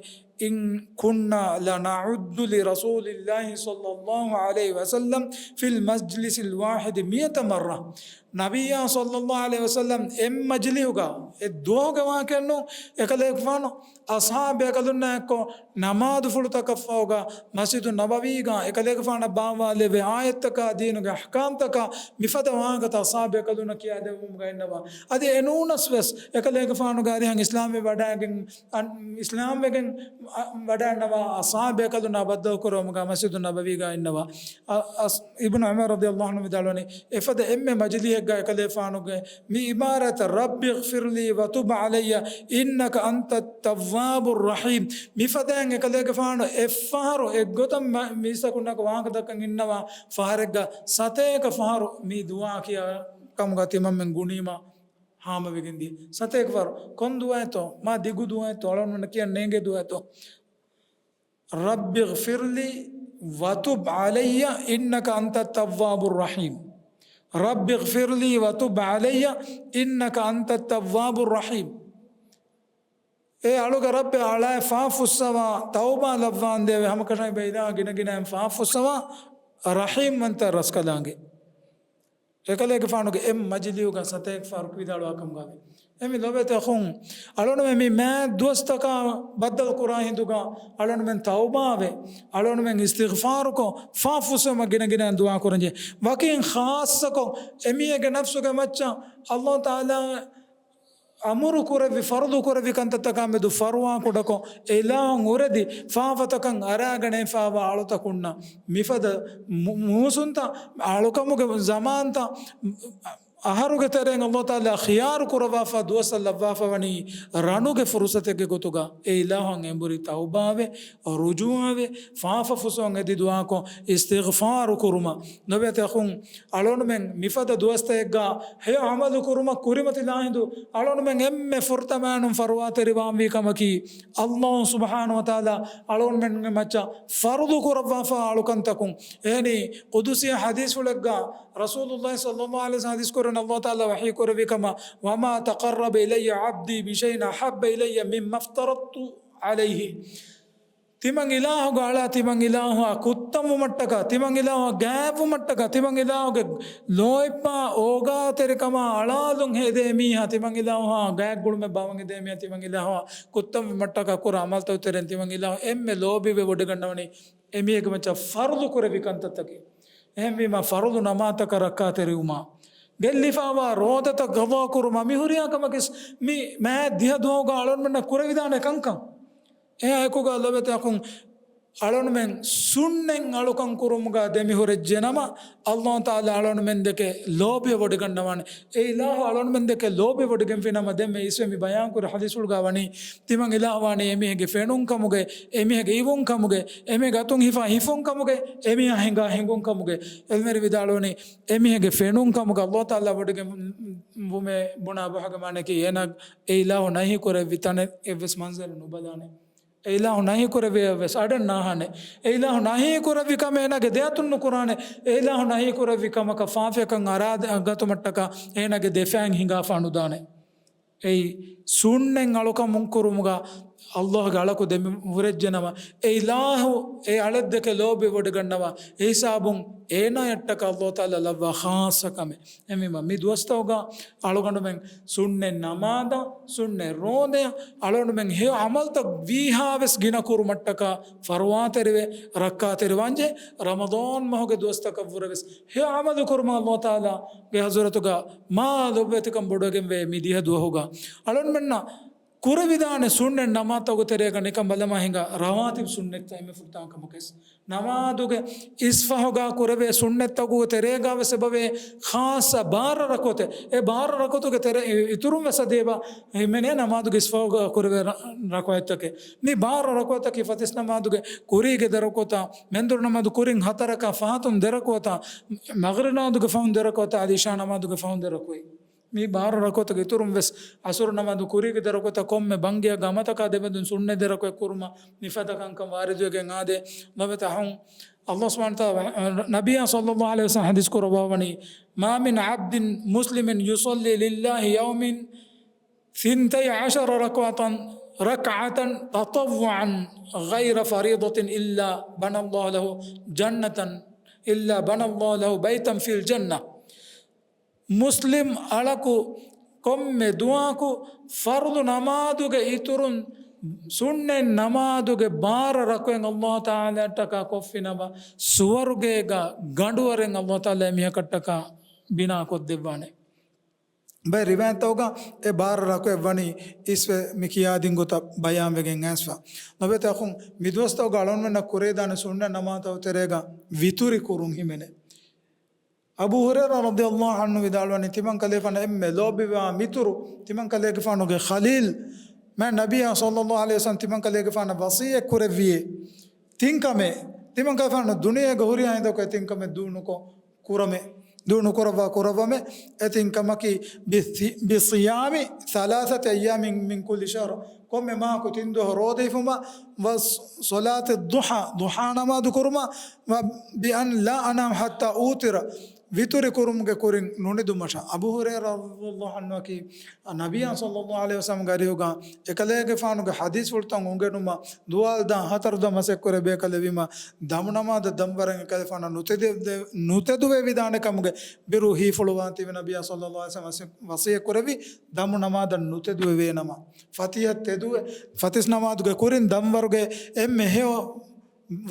"إِنْ كُنَّا لَنَعُدُّ لِرَسُولِ اللَّهِ صَلَّى اللَّهُ عَلَيْهِ وَسَلَّمَ فِي الْمَجْلِسِ الْوَاحِدِ مِائَةَ مَرَّةٍ." ނަބިއްޔާ ޞައްލައްލާހު ޢަލައިހި ވަސައްލަމް އެއް މަޖިލިހުގަ، އެއް ދުވަހުގެ ވާހަކައެއްނޫން، އެކަލޭގެފާނު އަޞްޙާބު ބޭކަލުންނާއެއްކޮށް ނަމާދުފުޅުތަކަށްފަހުގަ މަސްޖިދު ނަބަވީގަ އެކަލޭގެފާނަށް ބާއްވާލެވޭ އާޔަތްތަކާ ދީނުގެ އަޙްކާމްތަކާ މިފަދަ ވާހަކަތައް އަޞްޙާބު ބޭކަލުންނަށް ކިޔާދެއްވުމުގަ އިންނަވާ. އަދި އެނޫނަސްވެސް އެކަލޭގެފާނުގެ އަރިހަށް އިސްލާމްވެ ވަޑައިގެން، އަން-، އިސްލާމްވެގެން އަ-، ވަޑައިގަންނަވާ އަޞްޙާބު ބޭކަލުންނާ ބައްދަލުކުރެވުމުގަ މަސްޖިދު ނަބަވީގަ އިންނަވާ. އަ-، އަސް-، އިބްނު ޢުމަރު ރަޟިޔައްލާހު ޢަންހު ވިދާޅުވަނީ، އެފަދަ އެންމެ މަޖިލީހެއްގަ އެކަލޭފާނުގެ މި ޢިބާރާތަށް، "رَبِّ اغْفِرْ لِي وَتُبْ عَلَيَّ إِنَّكَ أَنْتَ التَّوَّابُ الرَّحِيمُ." މިފަދައިން އެކަލޭގެފާނު އެއްފަހަރު އެއްގޮތަށް މަ-، މީސްތަކުންނާއެކު ވާހަކަ ދައްކަން އިންނަވާ ފަހަރެއްގަ ސަތޭކަ ފަހަރު މި ދުޢާ ކިޔާ ކަމުގަ ތިމަންމެން ގުނީމަ ހާމަވެގެންދިޔަ. ސަތޭކަ ފަހަރު ކޮން ދުޢާއެއްތޯ؟ މާ ދިގު ދުޢާއެއްތޯ؟ އަޅުގަނޑުމެންނަށް ކިޔަން ނޭނގޭ ދުޢާއެއްތޯ؟ "رَبِّ اغْفِرْ لِي وَتُبْ عَلَيَّ إِنَّكَ أَنْتَ التَّوَّابُ الرَّحِيمُ. رَبِّ اغْفِرْ لِي وَتُبْ عَلَيَّ إِنَّكَ أَنْتَ التَّوَّابُ الرَّحِيمُ." އޭ އަޅުގެ ރައްބޭ، އަޅާއަށް ފާފަ ފުއްސަވާ، ތައުބާ ލައްވާނދޭވެ. ހަމަކަށަވަރުން އިލާހު ގިނަގިނައިން ފާފަ ފުއްސަވާ، ރަޙީމްވަންތަ ރަސްކަލާނގެ. އެކަލޭގެފާނުގެ އެއް މަޖިލީހުގަ ސަތޭކަ ފަހަރު ވިދާޅުވާ ކަމުގައި. އެހެންވީމަ ލޮބުވެތި އަޚުން، އަޅުގަނޑުމެން މި މާތް ދުވަސްތަކާ ބައްދަލު ކުރާ ހިނދުގަ އަޅުގަނޑުމެން ތައުބާވެ، އަޅުގަނޑުމެން އިސްތިޣްފާރުކޮށް، ފާފަ ފުއްސުވުމަށް ގިނަގިނައިން ދުޢާ ކުރަންޖެހޭ. ވަކިން ޚާއްޞަކޮށް، އެމީހެއްގެ ނަފްސުގެ މައްޗަށް އައްލާހު ތަޢާލާ އަމުރު ކުރެއްވި، ފަރުޟު ކުރެއްވި ކަންތައްތަކާމެދު ފަރުވާ ކުޑަކޮށް، އެ އިލާހުން އުރެދި ފާފަތަކަށް އަރާގަނެފައިވާ އަޅުތަކުންނަށް މިފަދަ މޫ-، މޫސުންތައް، އަޅުކަމުގެ ޒަމާންތައް، އަހަރުގެ ތެރެއިން އައްލާހު ތަޢާލާ ޚިޔާރު ކުރައްވާފަ ދުވަސްތައް ލައްވާފަ ވަނީ ރަނުގެ ފުރުޞަތެއްގެ ގޮތުގަ އެ އިލާހަށް އެނބުރި ތައުބާވެ، ރުޖޫޢަވެ، ފާފަ ފުއްސުވަން އެދި ދުޢާކޮށް އިސްތިޣްފާރު ކުރުމަށް. ލޮބުވެތި އަޚުން، އަޅުގަނޑުމެން މިފަދަ ދުވަސްތައެއްގަ ހެޔޮ ޢަމަލު ކުރުމަށް ކުރިމަތިލާ ހިނދު، އަޅުގަނޑުމެން އެންމެ ފުރަތަމައިނުން ފަރުވާތެރިވާންވީ ކަމަކީ، އައްލާހު ސުބްޙާނަހު ވަތަޢާލާ އަޅުގަނޑުމެންގެ މައްޗަށް ފަރުޟު ކުރައްވާފާ އަޅުކަންތަކުން. އެހެނީ، ޤުދުސީ ޙަދީޘްފުޅެއްގަ ރަސޫލުﷲ ޞައްލަﷲު ޢަލައިހި ވަސައްލަމް ޙަދީޘް ކުރަން އައްލާހު ތަޢާލާ ވަޙީ ކުރެއްވި ކަމަށް، "وَمَا تَقَرَّبَ إِلَيَّ عَبْدِي بِشَيْءٍ أَحَبَّ إِلَيَّ مِمَّا افْتَرَضْتُ عَلَيْهِ." ތިމަން އިލާހުގެ އަޅާ، ތިމަން އިލާހުއާ ކުއްތަންވުމަށްޓަކާ، ތިމަން އިލާހުއާ ގާތްވުމަށްޓަކާ، ތިމަން އިލާހުގެ ލޯތްބާ އޯގާތެރިކަމާ އަޅާލުން ހެދޭ މީހާ، ތިމަން އިލާހުއާ ގާތްގުޅުމެއް ބާވަން ހެދޭ މީހާ، ތިމަން އިލާހުއާ ކުއްތަންވުމަށްޓަކާ ކުރާ ޢަމަލުތަކުގެ ތެރެއިން ތިމަން އިލާހު އެންމެ ލޯބިވެ ވޮޑިގަންނަވަނީ އެމީހެއްގެ މައްޗަށް ފަރުޟު ކުރެއްވި ކަންތައްތަކެއް. އެހެންވީމަ، ފަރުޟު ނަމާދުތަކަށް ރައްކާތެރިވުމާ، ގެއްލިފައިވާ ރޯދަތައް ޤަޟާ ކުރުމާ، މި ހުރިހާ ކަމަކީ މި މާތް ދިހަ ދުވަހުގަ އަޅުގަނޑުމެންނަށް ކުރެވިދާނެ ކަންކަން. އެއާއެކުގަ ލޮބުވެތި އަޚުން، އަޅުންމެން ސުންނަތް އަޅުކަން ކުރުމުގަ ދެމިހުރެއްޖެނަމަ، އައްލާހު ތަޢާލާ އަޅުންމެންދެކެ ލޯބިވެވޮޑިގަންނަވާނެ. އެ އިލާހު އަޅުންމެންދެކެ ލޯބިވޮޑިގެންފިނަމަ، ދެންމެ އިސްވެ މި ބަޔާންކުރި ޙަދީޘްފުޅުގަ ވަނީ، ތިމަން އިލާހު ވާނީ އެމީހެއްގެ ފެނުންކަމުގެ، އެމީހެއްގެ އިވުންކަމުގެ، އެމީހެއްގެ އަތުން ހިފާ ހިފުންކަމުގެ، އެމީހާ ހިނގާ ހިނގުންކަމުގެ. އެލްމެރި ވިދާޅުވަނީ، އެމީހެއްގެ ފެނުންކަމުގެ އައްލާހު ތަޢާލާ ވޮޑިގެން ވުމޭ ބުނާ ބަހަގެ މާނައަކީ، އޭނާ އެ އިލާހު ނަހީ ކުރެއްވި ތަނެއް އެއްވެސް މަންޒަރެއް ނުބަލާނެ. އެ އިލާހު ނަހީ ކުރެއްވި އެއްވެސް އަޑެއް ނާހާނެ. އެ އިލާހު ނަހީ ކުރެއްވި ކަމެއް އޭނާގެ ދެއަތުން ނުކުރާނެ. އެ އިލާހު ނަހީ ކުރެއްވި ކަމަކަށް ފާފަޔަކަށް އަރާ ގަތުމަށްޓަކާ އޭނާގެ ދެފައިން ހިނގާފާ ނުދާނެ. އެއީ ސުންނަތް އަޅުކަމުން ކުރުމުގަ އައްލާހުގެ އަޅަކު ދެމި ހުރެއްޖެނަމަ، އެ އިލާހު އެ އަޅެއްދެކެ ލޯބިވޮޑިގަންނަވާ، އެ ހިސާބުން އޭނާޔަށްޓަކާ އައްލާހު ތަޢާލާ ލައްވާ ޚާއްޞަ ކަމެއް. އެހެންވީމަ، މި ދުވަސްތަކުގަ އަޅުގަނޑުމެން ސުންނަތް ނަމާދަށް، ސުންނަތް ރޯދަޔަށް، އަޅުގަނޑުމެން ހެޔޮ ޢަމަލުތައް ވީހާވެސް ގިނަ ކުރުމަށްޓަކާ ފަރުވާތެރިވެ، ރައްކާތެރިވާންޖެ، ރަމަޟާން މަހުގެ ދުވަސްތަކަށްވުރެވެސް ހެޔޮ ޢަމަލު ކުރުމަށް އައްލާހު ތަޢާލާގެ ޙަޟްރަތުގަ މާ ލޮބުވެތިކަން ބޮޑުވެގެންވޭ. މި ދިހަ ދުވަހުގަ އަޅުންމެންނަށް ކުރެވިދާނެ ސުންނަތް ނަމާދުތަކުގެ ތެރޭގަ ނިކަން ބަލަމާ ހިނގާ ރަވާތިބު ސުންނަތްތައް އެންމެ ފުރަތަމަ ކަމަކަށް. ނަމާދުގެ އިސްފަހުގަ ކުރެވޭ ސުންނަތްތަކުގެ ތެރޭގަ ވެސް އެބަވޭ ޚާއްޞަ ބާރަ ރަކުޢަތެއް. އެ ބާރަ ރަކުޢަތުގެ ތެރޭ އިތުރުން ވެސް އަދި އެބަ ހިމެނޭ ނަމާދުގެ އިސްފަހުގަ ކުރެވޭ ރަ-، ރަކުޢަތްތަކެއް. މި ބާރަ ރަކުޢަތަކީ ފަތިސް ނަމާދުގެ ކުރީގެ ދެ ރަކުޢަތާ، މެންދުރު ނަމާދު ކުރިން ހަތަރަކާ ފަހަތުން ދެ ރަކުޢަތާ، މަޣްރިބް ނަމާދުގެ ފަހުން ދެ ރަކުޢަތާ އަދި އިޝާ ނަމާދުގެ ފަހުން ދެ ރަކުޢަތް. މި ބާރަ ރަކުޢަތުގެ އިތުރުން ވެސް ޢަޞުރު ނަމާދު ކުރީގެ ދެ ރަކުޢަތަށް ކޮންމެ ބަންގިއަކާ ގަމަތަކާ ދެމެދުން ސުންނަތް ދެ ރަކުޢަތް ކުރުމަށް މިފަދަ ކަންކަން ވާރިދުވެގެން އާދޭ. ލޮބުވެތި އަޚުން، އައްލާހު ސުބްޙާނަހޫ ވަތަޢާލާ، ނަބިއްޔާ ޞައްލައްލާހު ޢަލައިހި ވަސައްލަމަ ޙަދީޘް ކުރައްވާވަނީ، ما من عبد مسلم يصلي لله يوم ثنتي عشر ركعة، ركعة تطوعا غير فريضة إلا بنى الله له جنة، إلا بنى الله له بيتا في الجنة. މުސްލިމް އަޅަކު ކޮންމެ ދުވަހަކު ފަރުޟު ނަމާދުގެ އިތުރުން ސުންނަތް ނަމާދުގެ ބާރަ ރަކުޢަތް އައްލާހު ތަޢާލާއަށްޓަކާ ކޮށްފިނަމަ، ސުވަރުގޭގަ ގަނޑުވަރެއް އައްލާހު ތަޢާލާ އެމީހަކަށްޓަކާ ބިނާ ކޮށްދެއްވާނެ. ބައެއް ރިވާޔަތްތަކުގަ އެ ބާރަ ރަކުޢަތް ވަނީ އިސްވެ މި ކިޔާދިން ގޮތަށް ބަޔާންވެގެން އައިސްފަ. ލޮބުވެތި އަޚުން، މި ދުވަސްތަކުގަ އަޅުންމެންނަށް ކުރެވިދާނެ ސުންނަތް ނަމާދުތަކުގެ ތެރޭގަ ވިތުރި ކުރުން ހިމެނޭ. އަބޫ ހުރައިރާ ރަޟިޔަﷲ ޢަންހު ވިދާޅުވަނީ، ތިމަން ކަލޭގެފާނަށް އެންމެ ލޯބިވާ މިތުރު، ތިމަން ކަލޭގެފާނުގެ ޚަލީލް، މާތް ނަބިއްޔާ ޞައްލައްލާހު ޢަލައިހި ވަސައްލަމަ ތިމަން ކަލޭގެފާނަށް ވަޞިއްޔަތް ކުރެއްވިއޭ، ތިން ކަމެއް، ތިމަން ކަލޭގެފާނު ދުނިޔޭގެ ހުރިހާ ހިނދަކު އެ ތިން ކަމެއް ދޫ ނުކޮށް ކުރަމޭ، ދޫ ނުކުރައްވާ ކުރައްވަމޭ. އެ ތިން ކަމަކީ، ބި-، ބިޞިޔާމި ޘަލާޘަތި އައްޔާމިން މިން ކުއްލި ޝަހްރٍ، ކޮންމެ މަހަކު ތިން ދުވަހު ރޯދަ ހިފުމަށް، ވަ ޞަލާތި ޟުޙާ، ޟުޙާ ނަމާދު ކުރުމަށް، ވަ ބިއަން ލާ އަނާމް ޙައްތާ އޫތިރަ، ވިތުރި ކުރުމުގެ ކުރިން ނުނިދުމަށާ. އަބޫ ހުރައިރާ ރަޟިޔަﷲ ޢަންހު އަކީ، ނަބިއްޔާ ޞައްލައްލާހު ޢަލައިހި ވަސައްލަމަގެ އަރިހުގަ އެކަލޭގެފާނުގެ ޙަދީޘްފުޅުތައް އުނގެނުމަށް ދުވާލު ދާން ހަތަރު ދަމަސެއްކުރެ ބޭކަލެވީމަ، ދަމު ނަމާދަށް ދަންވަރަށް އެކަލޭގެފާނަށް ނުތެދެ-، ނުތެދުވެވިދާނެ ކަމުގެ ބިރު ހީފުޅުވާން ތިބި ނަބިއްޔާ ޞައްލައްލާހު ޢަލައިހި ވަސައްލަމަ ވަޞިއްޔަތް ކުރެއްވި، ދަމު ނަމާދަށް ނުތެދުވެވޭނަމަ، ފަތިހަ ތެދުވެ، ފަތިސް ނަމާދުގެ ކުރިން ދަންވަރުގެ އެންމެ ހެޔޮ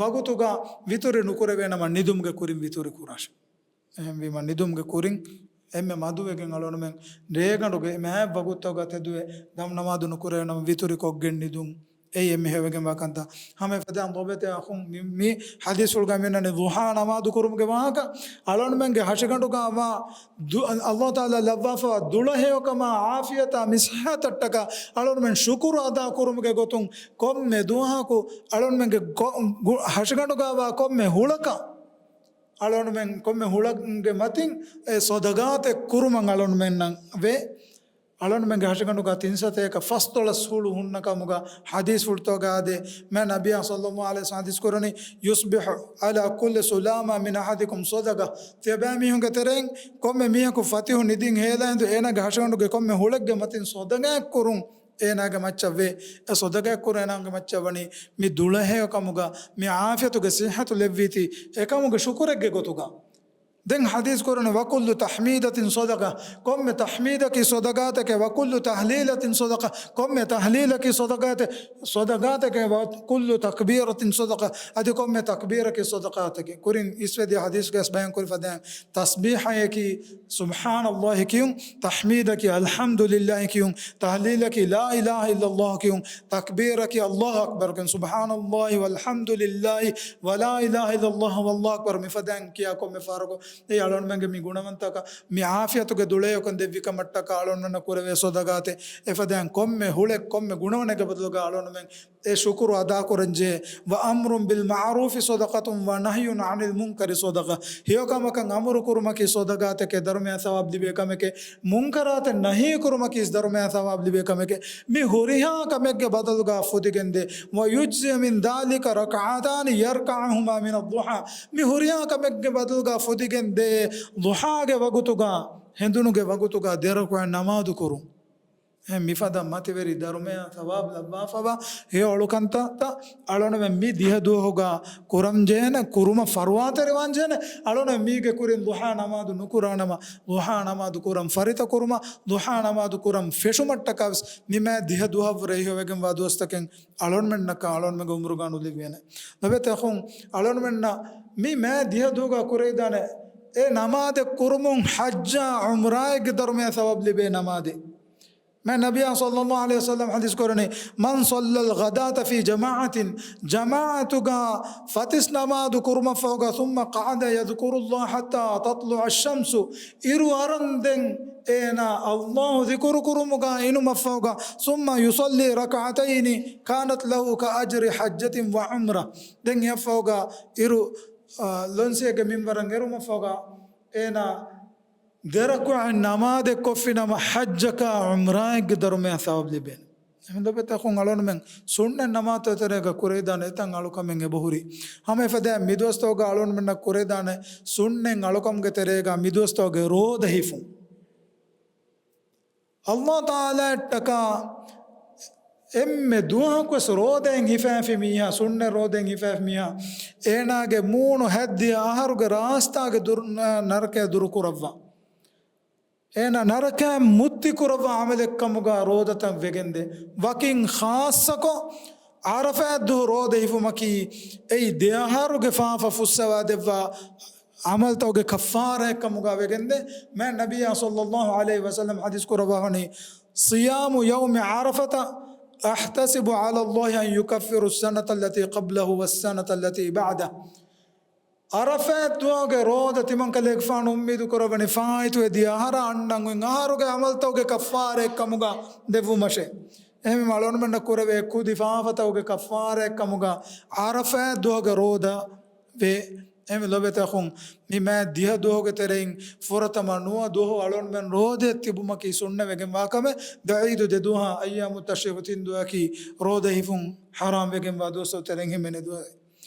ވަގުތުގަ ވިތުރި ނުކުރެވޭނަމަ، ނިދުމުގެ ކުރިން ވިތުރި ކުރާށެ. އެހެންވީމަ، ނިދުމުގެ ކުރިން އެންމެ މަދުވެގެން އަޅުގަނޑުމެން ރޭގަނޑުގެ މާތް ވަގުތުތަކުގަ ތެދުވެ، ދަމު ނަމާދު ނުކުރެވޭނަމަ ވިތުރި ކޮށްގެން ނިދުން. އެއީ އެންމެ ހެޔޮވެގެންވާ ކަންތައް. ހަމަ އެފަދައިން ލޯބިވެތި އަޚުން، މި، މި ޙަދީޘްފުޅުގަ މިންނަނީ ޟުޙާ ނަމާދު ކުރުމުގެ ވާހަކަ. އަޅުގަނޑުމެންގެ ހަށިގަނޑުގަވާ ދު-، އައްލާހު ތަޢާލާ ލައްވާފަވާ ދުޅަހެޔޮކަމާ ޢާފިޔަތާ މިޞްޙަތަށްޓަކާ އަޅުގަނޑުމެން ޝުކުރު އަދާ ކުރުމުގެ ގޮތުން ކޮންމެ ދުވަހަކު އަޅުގަނޑުމެންގެ ގޮ-، ގު-، ހަށިގަނޑުގަވާ ކޮންމެ ހުޅަކަށް އަޅުގަނޑުމެން ކޮންމެ ހުޅަނގެ މަތިން އެ ޞަދަޤާތެއް ކުރުމަށް އަޅުގަނޑުމެންނަށް ވޭ. އަޅުގަނޑުމެންގެ ހަށިގަނޑުގަ ތިން ސަތޭކަ ފަސްދޮޅަސް ހުޅު ހުންނަ ކަމުގަ ޙަދީޘްފުޅުތަކުގަ އާދޭ، މާތް ނަބިއްޔާ ޞައްލައްލާހު ޢަލައިހި ވަސައްލަމަ ޙަދީޘް ކުރަނީ، يصبح على كل سلامى من أحدكم صدقة. ތިޔަބައިމީހުންގެ ތެރެއިން ކޮންމެ މީހަކު ފަތިހު ނިދިން ހޭލާ ހިނދު އޭނާގެ ހަށިގަނޑުގެ ކޮންމެ ހުޅެއްގެ މަތިން ޞަދަޤާތް ކުރުން އޭނާގެ މައްޗަށް ވޭ. އެ ޞަދަޤާތް ކުރުން އޭނާގެ މައްޗަށް ވަނީ މި ދުޅަހެޔޮ ކަމުގަ، މި ޢާފިޔަތުގެ ޞިއްޙަތު ލެއްވީތީ އެކަމުގެ ޝުކުރެއްގެ ގޮތުގަ. ދެން ޙަދީޘް ކުރަނީ، "وكل تحميدة صدقة"، ކޮންމެ ތަޙްމީދަކީ ޞަދަޤާތެކޭ، "وكل تحليلة صدقة"، ކޮންމެ ތަޙްލީލަކީ ޞަދަޤާތެ-، ޞަދަޤާތެކޭ، "وكل تكبيرة صدقة"، އަދި ކޮންމެ ތަކްބީރަކީ ޞަދަޤާތެކޭ. ކުރިން އިސްވެދިޔަ ޙަދީޘްގައި ބަޔާން ކުރި ފަދައިން، ތަސްބީޙަޔަކީ ސުބްޙާނަﷲ ކިޔުން، ތަޙްމީދަކީ އަލްޙަމްދުލިއްލާހި ކިޔުން، ތަޙްލީލަކީ ލާ އިލާހަ އިއްލަﷲ ކިޔުން، ތަކްބީރަކީ ﷲ އަކްބަރު ކިޔުން، ސުބްޙާނަﷲ ވަލްޙަމްދުލިއްލާހި ވަލާ އިލާހަ އިއްލަﷲ ވަﷲ އަކްބަރު، މިފަދައިން ކިޔާ ކޮންމެ ފަހަރަކު އެ އަޅުންމެންގެ މި ގުނަވަންތަކަށް މި ޢާފިޔަތުގެ ދުޅަޔަކުން ދެއްވި ކަމަށްޓަކާ އަޅުންމެންނަށް ކުރެވޭ ޞަދަޤާތެއް. އެފަދައިން ކޮންމެ ހުޅެއް، ކޮންމެ ގުނަވަނެއްގެ ބަދަލުގަ އަޅުންމެން އެ ޝުކުރު އަދާކުރަންޖެހޭ. "وأمر بالمعروف صدقة ونهي عن المنكر صدقة"، ހެޔޮކަމަކަށް އަމުރު ކުރުމަކީ ޞަދަޤާތެކޭ، ދަރުމަޔާ ޘަވާބު ލިބޭ ކަމެކޭ، މުންކަރާތެއް ނަހީ ކުރުމަކީ ދަރުމަޔާ ޘަވާބު ލިބޭ ކަމެކޭ. މި ހުރިހާ ކަމެއްގެ ބަދަލުގަ ފުދިގެންދޭ، "ويجزئ من ذلك ركعتان يركعهما من الضحى"، މި ހުރިހާ ކަމެއްގެ ބަދަލުގަ ފުދިގެންދޭ، ޟުޙާގެ ވަގުތުގަ، ހެނދުނުގެ ވަގުތުގަ ދެރަކުޢަތް ނަމާދު ކުރުން. އެހެން މިފަދަ މަތިވެރި ދަރުމަޔާ ޘަވާބު ލައްވާފަވާ ހެޔޮ އަޅުކަންތައް އަޅުންމެން މި ދިހަ ދުވަހުގަ ކުރަންޖެހޭނެ، ކުރުމަށް ފަރުވާތެރިވާންޖެހޭނެ. އަޅުންމެން މީގެ ކުރިން ޟުޙާ ނަމާދު ނުކުރާނަމަ، ޟުޙާ ނަމާދު ކުރަން ފަރިތަ ކުރުމަށް، ޟުޙާ ނަމާދު ކުރަން ފެށުމަށްޓަކާވެސް މި މާތް ދިހަ ދުވަހަށްވުރެ އެހީވެގެންވާ ދުވަސްތަކެއް އަޅުންމެންނަކަށް އަޅުންމެންގެ އުމުރުގަ ނުލިބޭނެ. ލޮބުވެތި އަޚުން، އަޅުންމެންނަށް މި މާތް ދިހަ ދުވަހުގަ ކުރެވިދާނެ އެ ނަމާދެއް ކުރުމުން ޙައްޖާ ޢުމްރާއެއްގެ ދަރުމަޔާ ޘަވާބު ލިބޭ ނަމާދެއް. މާތް ނަބިއްޔާ ޞައްލައްލާހު ޢަލައިހި ވަސައްލަމަ ޙަދީޘް ކުރަނީ، "من صلى الغداة في جماعة"، ޖަމާޢަތުގަ ފަތިސް ނަމާދު ކުރުމަށްފަހުގަ، "ثم قعد يذكر الله حتى تطلع الشمس"، އިރު އަރަންދެން އޭނާ ﷲ ޛިކުރު ކުރުމުގަ އިނުމަށްފަހުގަ، "ثم يصلي ركعتين كانت له كأجر حجة وعمرة"، ދެން އެއަށްފަހުގަ އިރު، އާ، ލޮންސިއެއްގެ މިންވަރަށް އެރުމަށްފަހުގަ އޭނާ ދެރަކުޢަތް ނަމާދެއް ކޮށްފިނަމަ، ޙައްޖަކާ ޢުމްރާއެއްގެ ދަރުމަޔާ ޘަވާބު ލިބޭނެ. އެހެން ލޮބުވެތި އަޚުން، އަޅުންމެން ސުންނަތް ނަމާދުތައް ތެރޭގަ ކުރެވިދާނެ އެތައް އަޅުކަމެއް އެބަހުރި. ހަމަ އެފަދައިން މިދުވަސްތަކުގަ އަޅުންމެންނަށް ކުރެވިދާނެ ސުންނަތް އަޅުކަމުގެ ތެރޭގަ މިދުވަސްތަކުގެ ރޯދަ ހިފުން. ﷲ ތަޢާލާއަށްޓަކާ އެންމެ ދުވަހަކުވެސް ރޯދައިން ހިފައިފި މީހާ، ސުންނަތް ރޯދައިން ހިފައިފި މީހާ، އޭނާގެ މޫނު ހަތްދިހަ އަހަރުގެ ރާސްތާގެ ދުރު-، ނަރަކައި ދުރުކުރައްވާ. އޭނާ ނަރަކައިން މުއްތިކުރައްވާ ޢަމަލެއްކަމުގަ ރޯދަތައް ވެގެންދޭ. ވަކިން ޚާއްޞަކޮށް، ޢަރަފާތް ދުވަހު ރޯދަ ހިފުމަކީ، އެއީ ދެއަހަރުގެ ފާފަ ފުއްސަވާދެއްވާ ޢަމަލުތަކުގެ ކައްފާރާއެއްކަމުގަ ވެގެންދޭ. މާތް ނަބިއްޔާ ޞައްލައްލާހު ޢަލައިހި ވަސައްލަމަ ޙަދީޘް ކުރައްވާފަނީ، "صيام يوم عرفة أحتسب على الله أن يكفر السنة التي قبله والسنة التي بعده." ޢަރަފާތް ދުވަހުގެ ރޯދަ ތިމަންކަލޭގެފާނު އުއްމީދު ކުރައްވަނީ ފާއިތުވެ ދިޔަ އަހަރާ އަންނަން އޮތް އަހަރުގެ ޢަމަލުތަކުގެ ކައްފާރާއެއްކަމުގަ ދެއްވުމަށޭ. އެހެންވީމަ އަޅުންމެންނަށް ކުރެވޭ ކުދި ފާފަތަކުގެ ކައްފާރާއެއްކަމުގަ ޢަރަފާތް ދުވަހުގެ ރޯދަ ވޭ. އެހެންވެ ލޮބުވެތި އަޚުން، މި މާތް ދިހަ ދުވަހުގެ ތެރެއިން ފުރަތަމަ ނުވަ ދުވަހު އަޅުންމެން ރޯދައަށް ތިބުމަކީ ސުންނަތް ވެގެންވާ ކަމެއް. ދަ ޢީދު ދެ ދުވަހާ، އައްޔާމު ތަޝްރީޤު ތިން ދުވަހަކީ ރޯދަ ހިފުން ޙަރާމް ވެގެންވާ ދުވަސްތައް ތެރެއިން ހިމެނޭ ދުވަހެއް.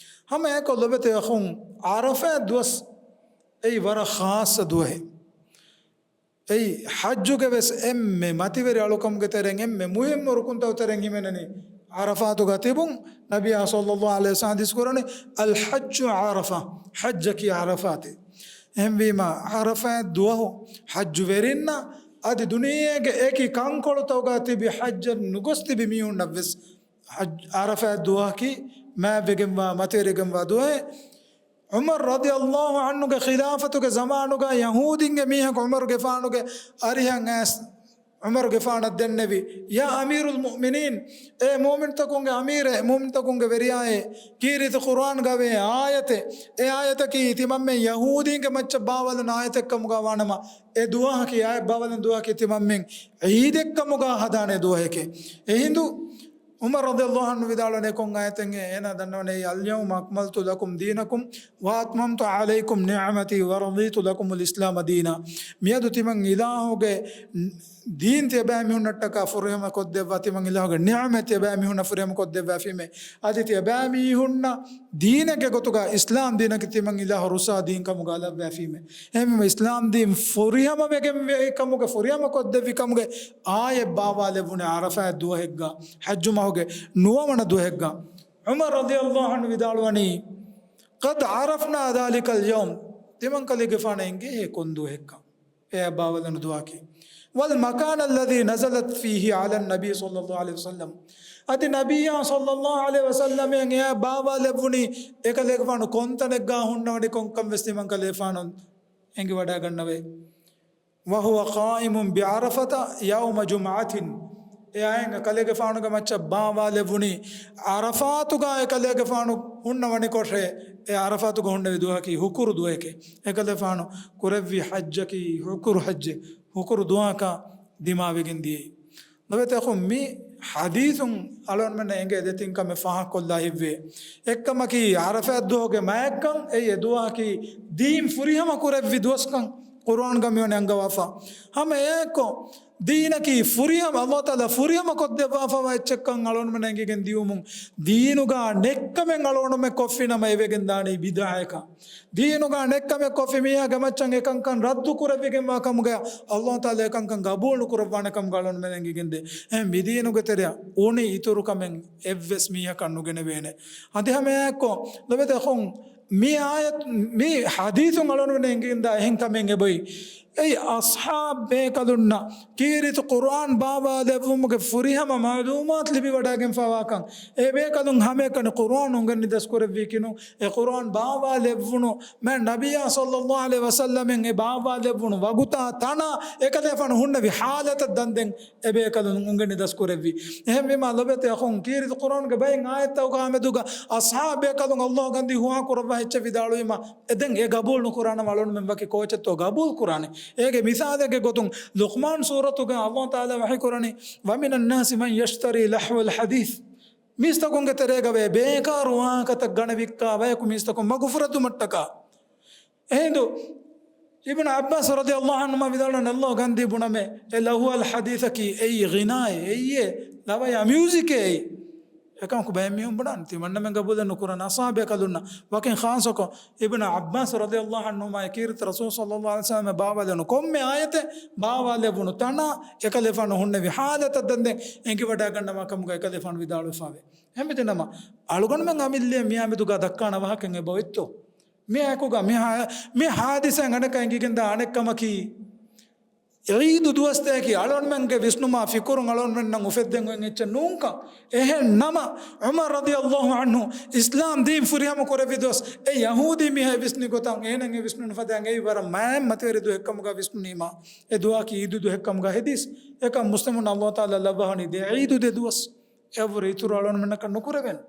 ހަމަ އެކޮށް ލޮބުވެތި އަޚުން، ޢަރަފާތް ދުވަސް އެއީ ވަރަށް ޚާއްޞަ ދުވަހެއް. އެއީ ޙައްޖުގެ ވެސް އެންމެ މަތިވެރި އަޅުކަމުގެ ތެރެއިން އެންމެ މުހިއްމު ރުކުންތައް ތެރެއިން ހިމެނެނީ ޢަރަފާތުގަ ތިބުން. ނަބިއްޔާ ޞައްލައްލާހު ޢަލައިހި ވަސައްލަމަ ޙަދީޘް ކުރަނީ، "الحج عرفة"، ޙައްޖަކީ ޢަރަފާތޭ. އެހެންވީމަ، ޢަރަފާތް ދުވަހު ޙައްޖުވެރިންނަށް އަދި ދުނިޔޭގެ އެކި ކަންކޮޅުތަކުގަ ތިބި ޙައްޖަށް ނުގޮސް ތިބި މީހުންނަށް ވެސް ޢަރަފާތް ދުވަހަކީ މާތްވެގެންވާ، މަތިވެރިވެގެންވާ ދުވަހެއް. ޢުމަރު ރަޟިޔައްލާހު ޢަންހުގެ ޚިލާފަތުގެ ޒަމާނުގަ ޔަހޫދީންގެ މީހަކު ޢުމަރުގެފާނުގެ އަރިހަށް އައިސް ޢުމަރުގެފާނަށް ދެންނެވި، "يا أمير المؤمنين"، އޭ މުއުމިންތަކުންގެ އަމީރޭ، މުއުމިންތަކުންގެ ވެރިޔާއޭ، ކީރިތި ޤުރުއާންގަ ވޭ އާޔަތެއް، އެ އާޔަތަކީ ތިމަންމެން ޔަހޫދީންގެ މައްޗަށް ބާވާލަން އާޔަތެއްކަމުގަ ވާނަމަ، އެ ދުވަހަކީ އާޔަތް ބާވާލަން ދުވަހަކީ ތިމަންމެން ޢީދެއްކަމުގަ ހަދާނެ ދުވަހެކޭ. އެހިނދު ޢުމަރު ރަޟިޔައްލާހު ޢަންހު ވިދާޅުވަނީ ކޮން އާޔަތެއްހޭ؟ އޭނާ ދަންނަވަނީ، "اليوم أكملت لكم دينكم وأتممت عليكم نعمتي ورضيت لكم الإسلام دينا." މިއަދު ތިމަން އިލާހުގެ ދީން ތިޔަބައިމީހުންނަށްޓަކާ ފުރިހަމަ ކޮށްދެއްވާ، ތިމަން އިލާހުގެ ނިޢުމަތް ތިޔަބައިމީހުންނަށް ފުރިހަމަ ކޮށްދެއްވާފީމޭ. އަދި ތިޔަބައިމީހުންނަށް ދީނެއްގެ ގޮތުގަ އިސްލާމް ދީނަކީ ތިމަން އިލާހު ރުއްސާ ދީން ކަމުގަ ލައްވައިފީމޭ. އެހެންވީމަ އިސްލާމް ދީން ފުރިހަމަ ވެގެން ވޭ ކަމުގެ، ފުރިހަމަ ކޮށްދެއްވި ކަމުގެ އާޔަތް ބާވާލެއްވުނީ ޢަރަފާތް ދުވަހެއްގަ، ޙައްޖު މަހުގެ ނުވަވަނަ ދުވަހެއްގަ. ޢުމަރު ރަޟިޔައްލާހު ޢަންހު ވިދާޅުވަނީ، "قد عرفنا ذلك اليوم." ތިމަންކަލޭގެފާނަށް އެނގޭ ކޮން ދުވަހެއްކަން އެ ބާވާލެވުނު ދުވަހަކީ. والمكان الذي نزلت فيه على النبي صلى الله عليه وسلم. އަދި ނަބިއްޔާ صلى الله عليه وسلم އެ ބާވާލެއްވުނީ އެކަލޭގެފާނު ކޮންތަނެއްގާ ހުންނަވަނިކޮންކަން ވެސް ތިމަންކަލޭގެފާނު އެނގިވަޑައިގަންނަވައި. وهو قائم بعرفة يوم جمعة. އެ އާއިން އެކަލޭގެފާނުގެ މައްޗަށް ބާވާލެވުނީ ޢަރަފާތުގާ އެކަލޭގެފާނު ހުންނަވަނިކޮށޭ. އެ ޢަރަފާތުގަ ހުންނެވި ދުވަހަކީ ހުކުރު ދުވަހެކޭ. އެކަލޭގެފާނު ކުރެއްވި ޙައްޖަކީ ހުކުރު ޙައްޖެއް. ހުކުރު ދުވަހަކަށް ދިމާވެގެން ދިޔައީ. ލޮބެތި އަޚުން، މި ޙަދީޘުން އަޅުގަނޑުމެންނަށް އެނގޭ ދެތިން ކަމެއް ފާހަގަކޮށްލާ ހިތްވޭ. އެއްކަމަކީ، ޢަރަފާތް ދުވަހުގެ މާތްކަން، އެއީ އެ ދުވަހަކީ ދީން ފުރިހަމަ ކުރެއްވި ދުވަސްކަން ޤުރުއާންގަ މިވަނީ އަންގަވާފަ. ހަމަ އެއާއެއްކޮށް، ދީނަކީ ފުރިހަމަ، ﷲ ތަޢާލާ ފުރިހަމަ ކޮށްދެއްވާފަވާ އެއްޗެއްކަން އަޅުގަނޑުމެންނަށް އެނގިގެން ދިޔުމުން، ދީނުގަ ނެއްކަމެއް އަޅުގަނޑުމެން ކޮށްފިނަމަ އެވެގެން ދާނީ ބިދްޢައަކަށް. ދީނުގަ ނެއްކަމެއް ކޮށްފި މީހާގެ މައްޗަށް އެކަންކަން ރައްދު ކުރެވިގެންވާ ކަމުގަ ﷲ ތަޢާލާ އެކަންކަން ގަބޫލު ނުކުރައްވާނެ ކަމުގަ އަޅުގަނޑުމެން އެނގިގެންދޭ. އެހެން މި ދީނުގެ ތެރެއަށް އުނި އިތުރު ކަމެއް އެއްވެސް މީހަކަށް ނުގެނެވޭނެ. އަދި ހަމައެއާއެއްކޮށް، ލޮބެތި އަޚުން، މި އާޔަތް، މި ޙަދީޘުން އަޅުގަނޑުމެން އެނގިގެންދާ އެހެން ކަމެއް އެބައޮތް. އެއީ އަޞްޙާބް ބޭކަލުންނަށް ކީރިތި ޤުރުއާން ބާވާލެއްވުމުގެ ފުރިހަމަ މަޢުލޫމާތު ލިބިވަޑައިގެންފާވާކަން. އެ ބޭކަލުން ހަމައެކަނި ޤުރުއާން އުނގެނިދަސްކުރެއްވީކީނު، އެ ޤުރުއާން ބާވާލެއްވުނު މާތް ނަބިއްޔާ ޞައްލައްލާހު ޢަލައިހި ވަސައްލަމަށް އެ ބާވާލެއްވުނު ވަގުތާ ތަނާ އެކަލޭފާނު ހުންނެވި ޙާލަތަށް ދަންދެން އެބޭކަލުން އުނގެނިދަސްކުރެއްވި. އެހެންވީމާ ލޮބެތި އަޚުން، ކީރިތި ޤުރުއާންގެ ބައެއް އާޔަތްތަކުގެ މެދުގަ އަޞްޙާބް ބޭކަލުން ﷲ ގަންދީ ހުވާ ކުރައްވާ ހެއްޗެއް ވިދާޅުވީމާ، އެ ދެން އެ ގަބޫލު ނުކުރާނަމަ އަޅުގަނޑުމެން ވަކި ކޯޗެއްތޯ ގަބޫލު ކުރާނެ؟ އޭގެ މިސާލެއްގެ ގޮތުން ލުޤްމާން ސޫރަތުގަ ﷲ ތަޢާލާ ވަޙީ ކުރަނީ، وَمِنَ النَّاسِ مَن يَشْتَرِي لَهْوَ الْحَدِيثِ. މީސްތަކުންގެ ތެރޭގަ ވޭ ބޭކާރު ވާހަކަތައް ގަނެ ވިއްކާ ބަޔަކު މީސްތަކުން މަގުފުރެދުމަށްޓަކާ. އެހިނދު އިބްނު ޢައްބާސް ރަޟިޔަﷲ ޢަންހުމާ ވިދާޅުވަނީ ﷲ ގަންދީ ބުނަމޭ، އެ ލަހުވަލް ޙަދީޘަކީ އެއީ ޣިނާއޭ، އެއީ ލަވަޔާ މިއުޒިކޭ އެއީ. އެކަމަކު ބައެއް މީހުން ބުނާނެ ތިމަންނަމެން ގަބޫލެއް ނުކުރަން އަޞްޙާބޭކަލުންނަށް. ވަކިން ޚާއްޞަކޮށް އިބްނު ޢައްބާސް ރަޟިޔަﷲ ޢަންހުމާ އެ ކީރިތި ރަސޫލު ޞައްލައްލާހު ޢަލައިހި ވަސައްލަމަށް ބާވާލެވުނު ކޮންމެ އާޔަތެއް ބާވާލެވުނު ތަނާ އެކަލޭފާނު ހުންނެވި ޙާލަތަށް ދަންދެން އެނގިވަޑައިގަންނަވާ ކަމުގަ އެކަލޭފާނު ވިދާޅުވެފަވޭ. އެހެންވެ ނަމަ، އަޅުގަނޑުމެން އަމިއްލައަށް މިއާމެދުގަ ދައްކާނެ ވާހަކައެއް އެބައޮތްތޯ؟ މިއާއެކުގަ މި ހާ-، މި ޙާދިސާއިން އަނެއްކާ އެނގިގެންދާ އަނެއްކަމަކީ، ޢީދު ދުވަސްތަކަކީ އަޅުގަނޑުމެންގެ ވިސްނުމާ ފިކުރުން އަޅުގަނޑުމެންނަށް އުފެއްދެން އޮތް އެއްޗެއް ނޫންކަން. އެހެން ނަމަ، ޢުމަރު ރަޟިޔަﷲ ޢަންހު އިސްލާމް ދީން ފުރިހަމަ ކުރެއްވި ދުވަސް، އެ ޔަހޫދީ މީހާ ވިސްނި ގޮތަށް އޭނައަށް އެ ވިސްނުނު ފަދައިން އެއީ ވަރަށް މާތް މަތިވެރި ދުވަހެއްކަމުގަ ވިސްނުނީމާ، އެ ދުވަހަކީ ޢީދު ދުވަހެއްކަމުގަ ހެދީސް އެކަން މުސްލިމުން ﷲ ތަޢާލާ ލައްވާ ހަނީ ދެ ޢީދު ދެ ދުވަސް. އެއަށްވުރެ އިތުރު އަޅުގަނޑުމެންނަކަށް ނުކުރެވޭނެ.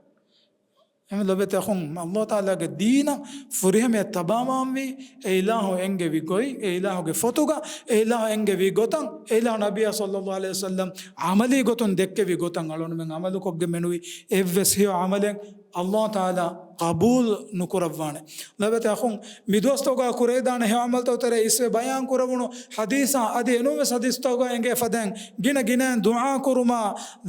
އެހެން ލޮބެތި އަޚުން، ﷲ ތަޢާލާގެ ދީނަށް ފުރިހަމަޔަށް ތަބާވާންވީ، އެ އިލާހު އެންގެވި ގޮތް، އެ އިލާހުގެ ފޮތުގަ، އެ އިލާހު އެންގެވި ގޮތަށް، އެ އިލާހު ނަބިއްޔާ ޞައްލައްލާހު ޢަލައިހި ވަސައްލަމް ޢަމަލީ ގޮތުން ދެއްކެވި ގޮތަށް އަޅުގަނޑުމެން ޢަމަލުކޮށްގެން މެނުވީ އެއްވެސް ހެޔޮ ޢަމަލެއް ﷲ ތަޢާލާ ޤަބޫލު ނުކުރައްވާނެ. ލޮބެތި އަޚުން، މި ދުވަސްތަކުގަ ކުރެވިދާނެ ހެޔޮ ޢަމަލުތަކުގެ ތެރޭ އިސްވެ ބަޔާން ކުރެވުނު ޙަދީޘާ އަދި އެނޫންވެސް ޙަދީޘްތަކުގަ އެނގޭ ފަދައިން ގިނަ ގިނައިން ދުޢާ ކުރުމާ،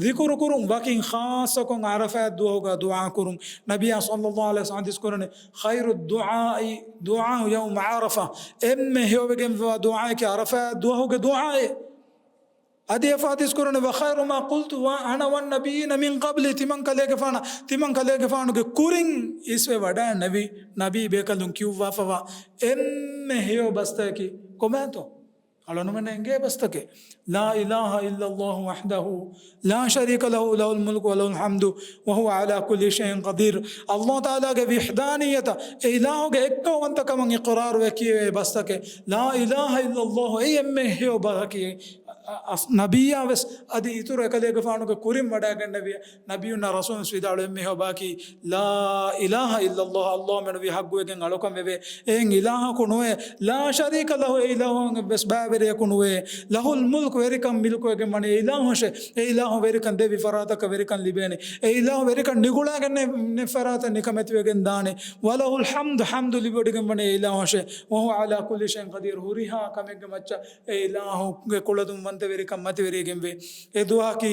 ޛިކުރު ކުރުން، ވަކިން ޚާއްޞަކޮށް ޢަރަފާތް ދުވަހުގަ ދުޢާ ކުރުން. ނަބިއްޔާ ޞައްލައްލާހު ޢަލައިހި ވަސައްލަމް ޙަދީޘް ކުރަނީ، خير الدعاء دعاء يوم عرفة. އެންމެ ހެޔޮވެގެންވާ ދުޢާއަކީ ޢަރަފާތް ދުވަހުގެ ދުޢާއެއް. އަދި އެފަދަ ޙަދީޘް ކުރަނީ، وخير ما قلت أنا والنبيون من قبلي، ތިމަން ކަލޭގެފާނާ، ތިމަން ކަލޭގެފާނުގެ ކުރިން އިސްވެ ވަޑައިންނެވި ނަބީ ބޭކަލުން ކިޔުއްވާފަވާ އެންމެ ހެޔޮ ބަސްތަކަކީ ކޮބާތޯ؟ އަޅުގަނޑުމެންނަށް އެނގޭ ބަސްތަކެއް. لا إله إلا الله وحده لا شريك له، له الملك وله الحمد وهو على كل شيء قدير. ﷲ ތަޢާލާގެ ވަޙްދާނިއްޔަތަށް، އެ އިލާހުގެ އެއްކައުވަންތަކަމަށް އިޤްރާރުވެ ކިޔެވޭ ބަސްތަކެއް. لا إله إلا الله، އެއީ އެންމެ ހެޔޮ ބަހަކީ. އަ-، އަ-، ނަބިއްޔާވެސް އަދި އިތުރު އެކަލޭގެފާނުގެ ކުރިން ވަޑައިގެންނެވި ނަބިއްޔުންނާ ރަސޫލުންވެސް ވިދާޅުވި އެންމެ ހެޔޮ ބަހަކީ، لا إله إلا الله، ﷲ މެނުވީ ޙައްޤުވެގެން އަޅުކަން ވެވޭ އެހެން އިލާހަކު ނުވޭ، لا شريك له، އެ އިލާހު އެއްވެސް ބައިވެރިޔަކު ނުވޭ، له الملك، ވެރިކަން މިލްކުވެގެން ވަނީ އެ އިލާހަށޭ، އެ އިލާހު ވެރިކަން ދެއްވި ފަރާތަކަށް ވެރިކަން ލިބޭނެ، އެ އިލާހު ވެރިކަން ނިގުޅާގެން ނެ-، ނެތް ފަރާތަށް ނިކަމެތިވެގެން ދާނެ، وله الحمد، ޙަމްދު ލިބިވޮޑިގެން ވަނީ އެ އިލާހަށޭ، وهو على كل شيء قدير، ހުރިހާ ކަމެއްގެ މައްޗަށް އެ އިލާހުގެ ކުޅަދުންވަންތަވެރިކަން މަތިވެރިވެގެންވޭ. އެ ދުވަހަކީ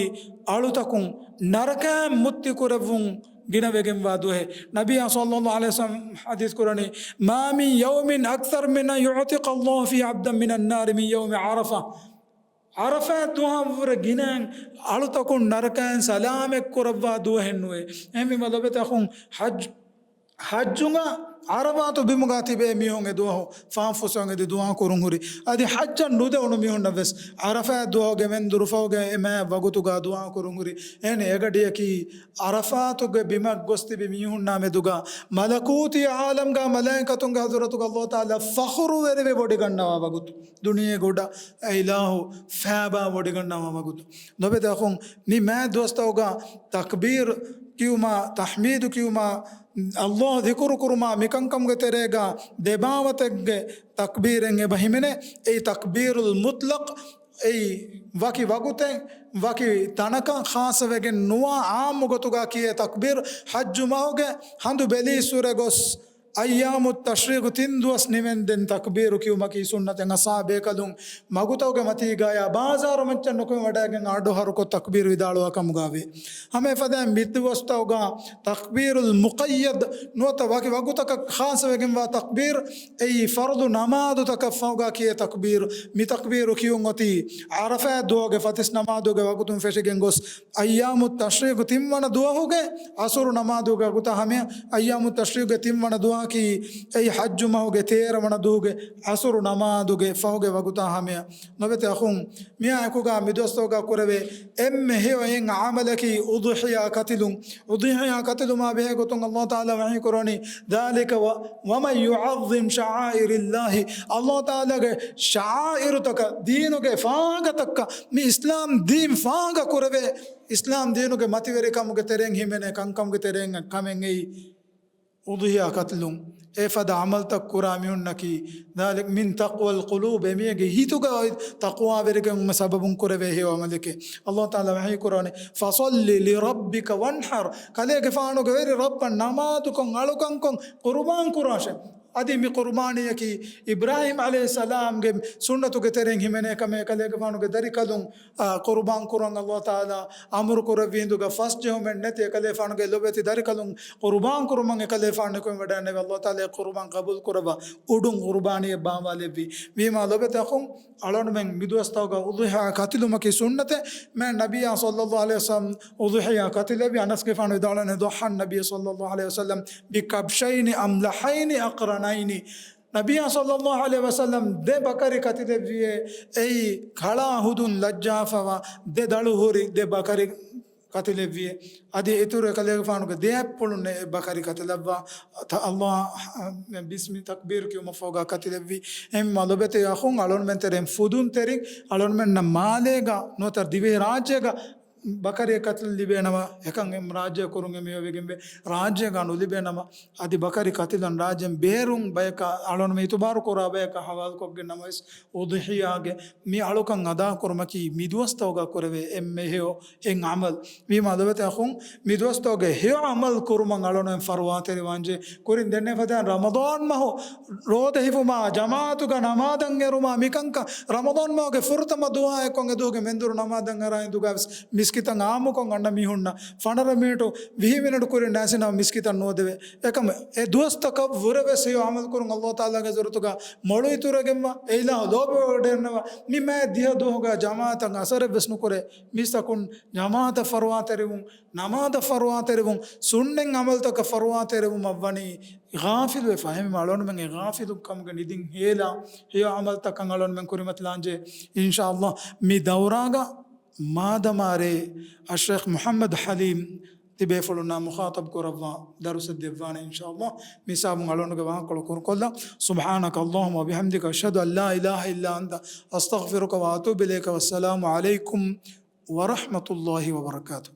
އަޅުތަކުން ނަރަކައިން މުއްތި ކުރެއްވުން ގިނަވެގެންވާ ދުވަހެއް. ނަބިއްޔާ ޞައްލައްލާހު ޢަލައިހި ވަސައްލަމަ ޙަދީޘް ކުރަނީ، ما من يوم أكثر من أن يعتق الله فيه عبدا من النار من يوم عرفة. ޢަރަފާތް ދުވަހަށްވުރެ ގިނައިން އަޅުތަކުން ނަރަކައިން ސަލާމަތް ކުރައްވާ ދުވަހެއް ނުވޭ. އެހެންވީމަ ލޮބެތި އަޚުން، ޙައްޖު ޙައްޖުގަ ޢަރަފާތު ބިމުގާ ތިބޭ މީހުން އެ ދުވަހު ފާން ފުސްވަން އެދި ދުޢާ ކުރުން ހުރި. އަދި ޙައްޖަށް ނުދެވުނު މީހުންނަށް ވެސް ޢަރަފާތް ދުވަހުގެ މެންދުރު ފަހުގެ އެ މާތް ވަގުތުގާ ދުޢާ ކުރުން ހުރި. އެހެން އެގަޑިއަކީ ޢަރަފާތުގެ ބިމަށް ގޮސް ތިބި މީހުންނާ މެދުގާ މަލަކޫތީ ޢާލަމްގާ މަލާއިކަތުންގެ ޙަޟްރަތުގަ ﷲ ތަޢާލާ ފަޚުރުވެރިވެ ވޮޑިގަންނަވާ ވަގުތު. ދުނިޔޭގެ އުޑަށް އެ އިލާހު ފޭބާ ވޮޑިގަންނަވާ ވަގުތު. ލޮބެތި އަޚުން، މި މާތް ދުވަސްތަކުގަ ތަކްބީރު ކިޔުމާ، ތަޙްމީދު ކިޔުމާ، ﷲ ޛިކުރު ކުރުމާ، މިކަންކަމުގެ ތެރޭގަ ދެބާވަތެއްގެ ތަކްބީރެއް އެބަ ހިމެނޭ. އެއީ ތަކްބީރުލް މުޠްލަޤް. އެއީ ވަކި ވަގުތެއް، ވަކި ތަނަކަށް ޚާއްޞަވެގެން ނުވާ، ޢާއްމު ގޮތުގަ ކިޔޭ ތަކްބީރު. ޙައްޖު މަހުގެ ހަނދު ބެލީއްސުރެ ގޮސް، އައްޔާމު ތަޝްރީޤު ތިން ދުވަސް ނިމެންދެން ތަކްބީރު ކިޔުމަކީ ސުންނަތެއް. އަޞްޙާބޭކަލުން މަގުތަކުގެ މަތީގާޔާ ބާޒާރު މައްޗަށް ނުކުމެ ވަޑައިގެން އަޑު ހަރުކޮށް ތަކްބީރު ވިދާޅުވާ ކަމުގާވޭ. ހަމަ އެފަދައިން މި ދުވަސްތަކުގާ ތަކްބީރުލް މުޤައްޔަދު ނުވަތަ ވަކި ވަގުތަކަށް ޚާއްޞަވެގެންވާ ތަކްބީރު، އެއީ ފަރުޟު ނަމާދުތަކަށް ފަހުގާ ކިޔޭ ތަކްބީރު. މި ތަކްބީރު ކިޔުން އޮތީ ޢަރަފާތް ދުވަހުގެ ފަތިސް ނަމާދުގެ ވަގުތުން ފެށިގެން ގޮސް، އައްޔާމު ތަޝްރީޤު ތިންވަނަ ދުވަހުގެ ޢަޞުރު ނަމާދުގެ ވަގުތާ ހަމަޔަށް. އައްޔާމު ތަޝްރީޤުގެ ތިންވަނަ ދުވަހަކީ އެއީ ޙައްޖު މަހުގެ ތޭރަ ވަނަ ދުވަހުގެ ޢަޞުރު ނަމާދުގެ ފަހުގެ ވަގުތާ ހަމަޔަށް. ލޮބެތި އަޚުން، މިއާ އެކުގާ މި ދުވަސްތަކުގާ ކުރެވޭ އެންމެ ހެޔޮ އެއް ޢަމަލަކީ އުޟްޙިޔާ ކަތިލުން. އުޟްޙިޔާ ކަތިލުމާ ބެހޭ ގޮތުން ﷲ ތަޢާލާ ވަޙީ ކުރަނީ، ذَٰلِكَ وَ، وَمَن يُعَظِّمْ شَعَائِرَ اللَّهِ. ﷲ ތަޢާލާގެ ޝަޢާއިރުތަކަށް، ދީނުގެ ފާހަގަތައްކަށް، މި އިސްލާމް ދީން ފާހަގަ ކުރެވޭ، އިސްލާމް ދީނުގެ މަތިވެރިކަމުގެ ތެރެއިން ހިމެނޭ ކަންކަމުގެ ތެރެއިން ކަމެއް އެއީ އުޟްޙިޔާ ކަތިލުން. އެފަދަ ޢަމަލުތައް ކުރާ މީހުންނަކީ، ذَٰلِكَ مِن تَقْوَى الْقُلُوبِ، އެމީހެއްގެ ހިތުގަ އޮތް ތަޤްވާވެރިކަމުގެ ސަބަބުން ކުރެވޭ ހެޔޮ ޢަމަލެކޭ. ﷲ ތަޢާލާ ވަޙީ ކުރާނެ، فَصَلِّ لِرَبِّكَ وَانْحَرْ، ކަލޭގެފާނުގެ ވެރި ރައްބަށް ނަމާދުކޮށް އަޅުކަންކޮށް ޤުރުބާން ކުރާށޭ. އަދި މި ޤުރުބާނީއަކީ އިބްރާހީމް ޢަލައިހިއްސަލާމްގެ ސުންނަތުގެ ތެރެއިން ހިމެނޭ ކަމެއް. ކަލޭގެފާނުގެ ދަރިކަލުން، އާ، ޤުރުބާން ކުރަން ﷲ ތަޢާލާ އަމުރު ކުރެއްވި ހިނދުގަ ފަސްޖެހުމެއް ނެތި އެކަލޭފާނުގެ ލޮބެތި ދަރިކަލުން ޤުރުބާން ކުރުމަށް އެކަލޭފާނު ނިކުމެވަޑައިންނެވި. ﷲ ތަޢާލާ އެ ޤުރުބާން ޤަބޫލު ކުރައްވާ އުޑުން ޤުރުބާނީއެއް ބާވާލެއްވި. ވީމާ ލޮބެތި އަޚުން، އަޅުގަނޑުމެން މިދުވަސްތަކުގަ އުޟްޙިޔާ ކަތިލުމަކީ ސުންނަތެއް. މާތް ނަބިއްޔާ ޞައްލައްލާހު ޢަލައިހި ވަސައްލަމް އުޟްޙިޔާ ކަތިލެއްވި. އަނަސްގެފާނު ވިދާޅުވަނީ، ضَحَّى النَّبِيُّ صَلَّى اللَّهُ عَلَيْهِ وَسَلَّمَ بِكَبْشَيْنِ أَمْلَحَيْنِ أَقْرَنَيْنِ. ނަބިއްޔާ ޞައްލައްލާހު ޢަލައިހި ވަސައްލަމް ދެ ބަކަރި ކަތިލެއްވިއޭ، އެއީ ކަޅާ ހުދުން ލައްޖާފަވާ ދެ ދަޅު ހުރި ދެ ބަކަރި ކަތިލެއްވިއޭ. އަދި އިތުރު އެކަލޭގެފާނުގެ ދެ އަތްޕުޅުން އެ ބަކަރި ކަތިލައްވާ. ﷲ، ބިސްމި ތަކްބީރު ކިޔުމަށްފަހުގާ ކަތިލެއްވި. އެހެންވީމާ ލޮބެތި އަޚުން، އަޅުގަނޑުމެން ތެރެއިން ފުދުންތެރިން އަޅުގަނޑުމެންނަށް މާލޭގަ ނުވަތަ ދިވެހި ރާއްޖޭގަ ބަކަރި ކަތިލުން ލިބޭނަމަ، އެކަން އެ ރާއްޖެ ކުރުން އެ މިއޮވެގެންވޭ. ރާއްޖޭގަ ނުލިބޭނަމަ، އަދި ބަކަރި ކަތިލުން ރާއްޖޭން ބޭރުން ބަޔަކަށް އަޅުގަނޑުމެން އިތުބާރު ކުރާ ބަޔަކަށް ހަވާލުކޮށްގެން ނަމަވެސް، އުޟްޙިޔާގެ މި އަޅުކަން އަދާކުރުމަކީ މިދުވަސްތަކުގަ ކުރެވޭ އެންމެ ހެޔޮ އެއް ޢަމަލު. ވީމާ ލޮބެތި އަޚުން، މިދުވަސްތަކުގެ ހެޔޮ ޢަމަލު ކުރުމަށް އަޅުގަނޑުމެން ފަރުވާތެރިވާންޖެ. ކުރިން ދެންނެވި ފަދައިން ރަމަޟާން މަހު ރޯދަ ހިފުމާ، ޖަމާޢަތުގަ ނަމާދަށް އެރުމާ، މިކަންކަން ރަމަޟާން މަހުގެ ފުރަތަމަ ދުވަހާ އެއްކޮށް އެ ދުވަހުގެ މެންދުރު ނަމާދަށް އަރާ އިނދުގަ ވެސް މިސްކިތަށް ޢާއްމުކޮށް އަންނަ މީހުންނަށް ފަނަރަ މިނިޓު، ވިހި މިނިޓު ކުރިން ނައިސިނަމަ މިސްކިތަށް ނުވަދެވޭ. އެކަމަށް އެ ދުވަސްތަކަށް ވުރެ ވެސް ހެޔޮ ޢަމަލު ކުރުން ﷲ ތަޢާލާގެ ޙަޟްރަތުގަ މޮޅު އިތުރުވެގެންވާ، އެ އިލާހު ލޯބިވެވަޑައިގަންނަވާ. މި މާތް ދިހަ ދުވަހުގަ ޖަމާޢަތަށް އަސަރެއް ވެސް ނުކުރޭ. މީސްތަކުން ޖަމާޢަތަށް ފަރުވާތެރިވުން، ނަމާދަށް ފަރުވާތެރިވުން، ސުންނަތް ޢަމަލުތަކަށް ފަރުވާތެރިވުމަށް ވަނީ ޣާފިލުވެފަ. އެހެންވީމާ އަޅުގަނޑުމެން އެ ޣާފިލުކަމުގެ ނިދިން ހޭލާ، ހެޔޮ ޢަމަލުތަކަށް އަޅުގަނޑުމެން ކުރިމަތިލާންޖެ. އިންޝާﷲ މި ދައުރާގަ މާދަމާ ރޭ އައްޝައިޚް މުޙައްމަދު ޙަލީމް ތިބޭފުޅުންނާ މުޚާޠަބު ކުރައްވާ ދަރުސެއް ދެއްވާނެ އިންޝާﷲ. މި ހިސާބުން އަޅުގަނޑުގެ ވާހަކަކޮޅު ކުރުކޮށްލަން. سبحانك اللهم وبحمدك، أشهد أن لا إله إلا أنت، أستغفرك وأتوب إليك. والسلام عليكم ورحمة الله وبركاته.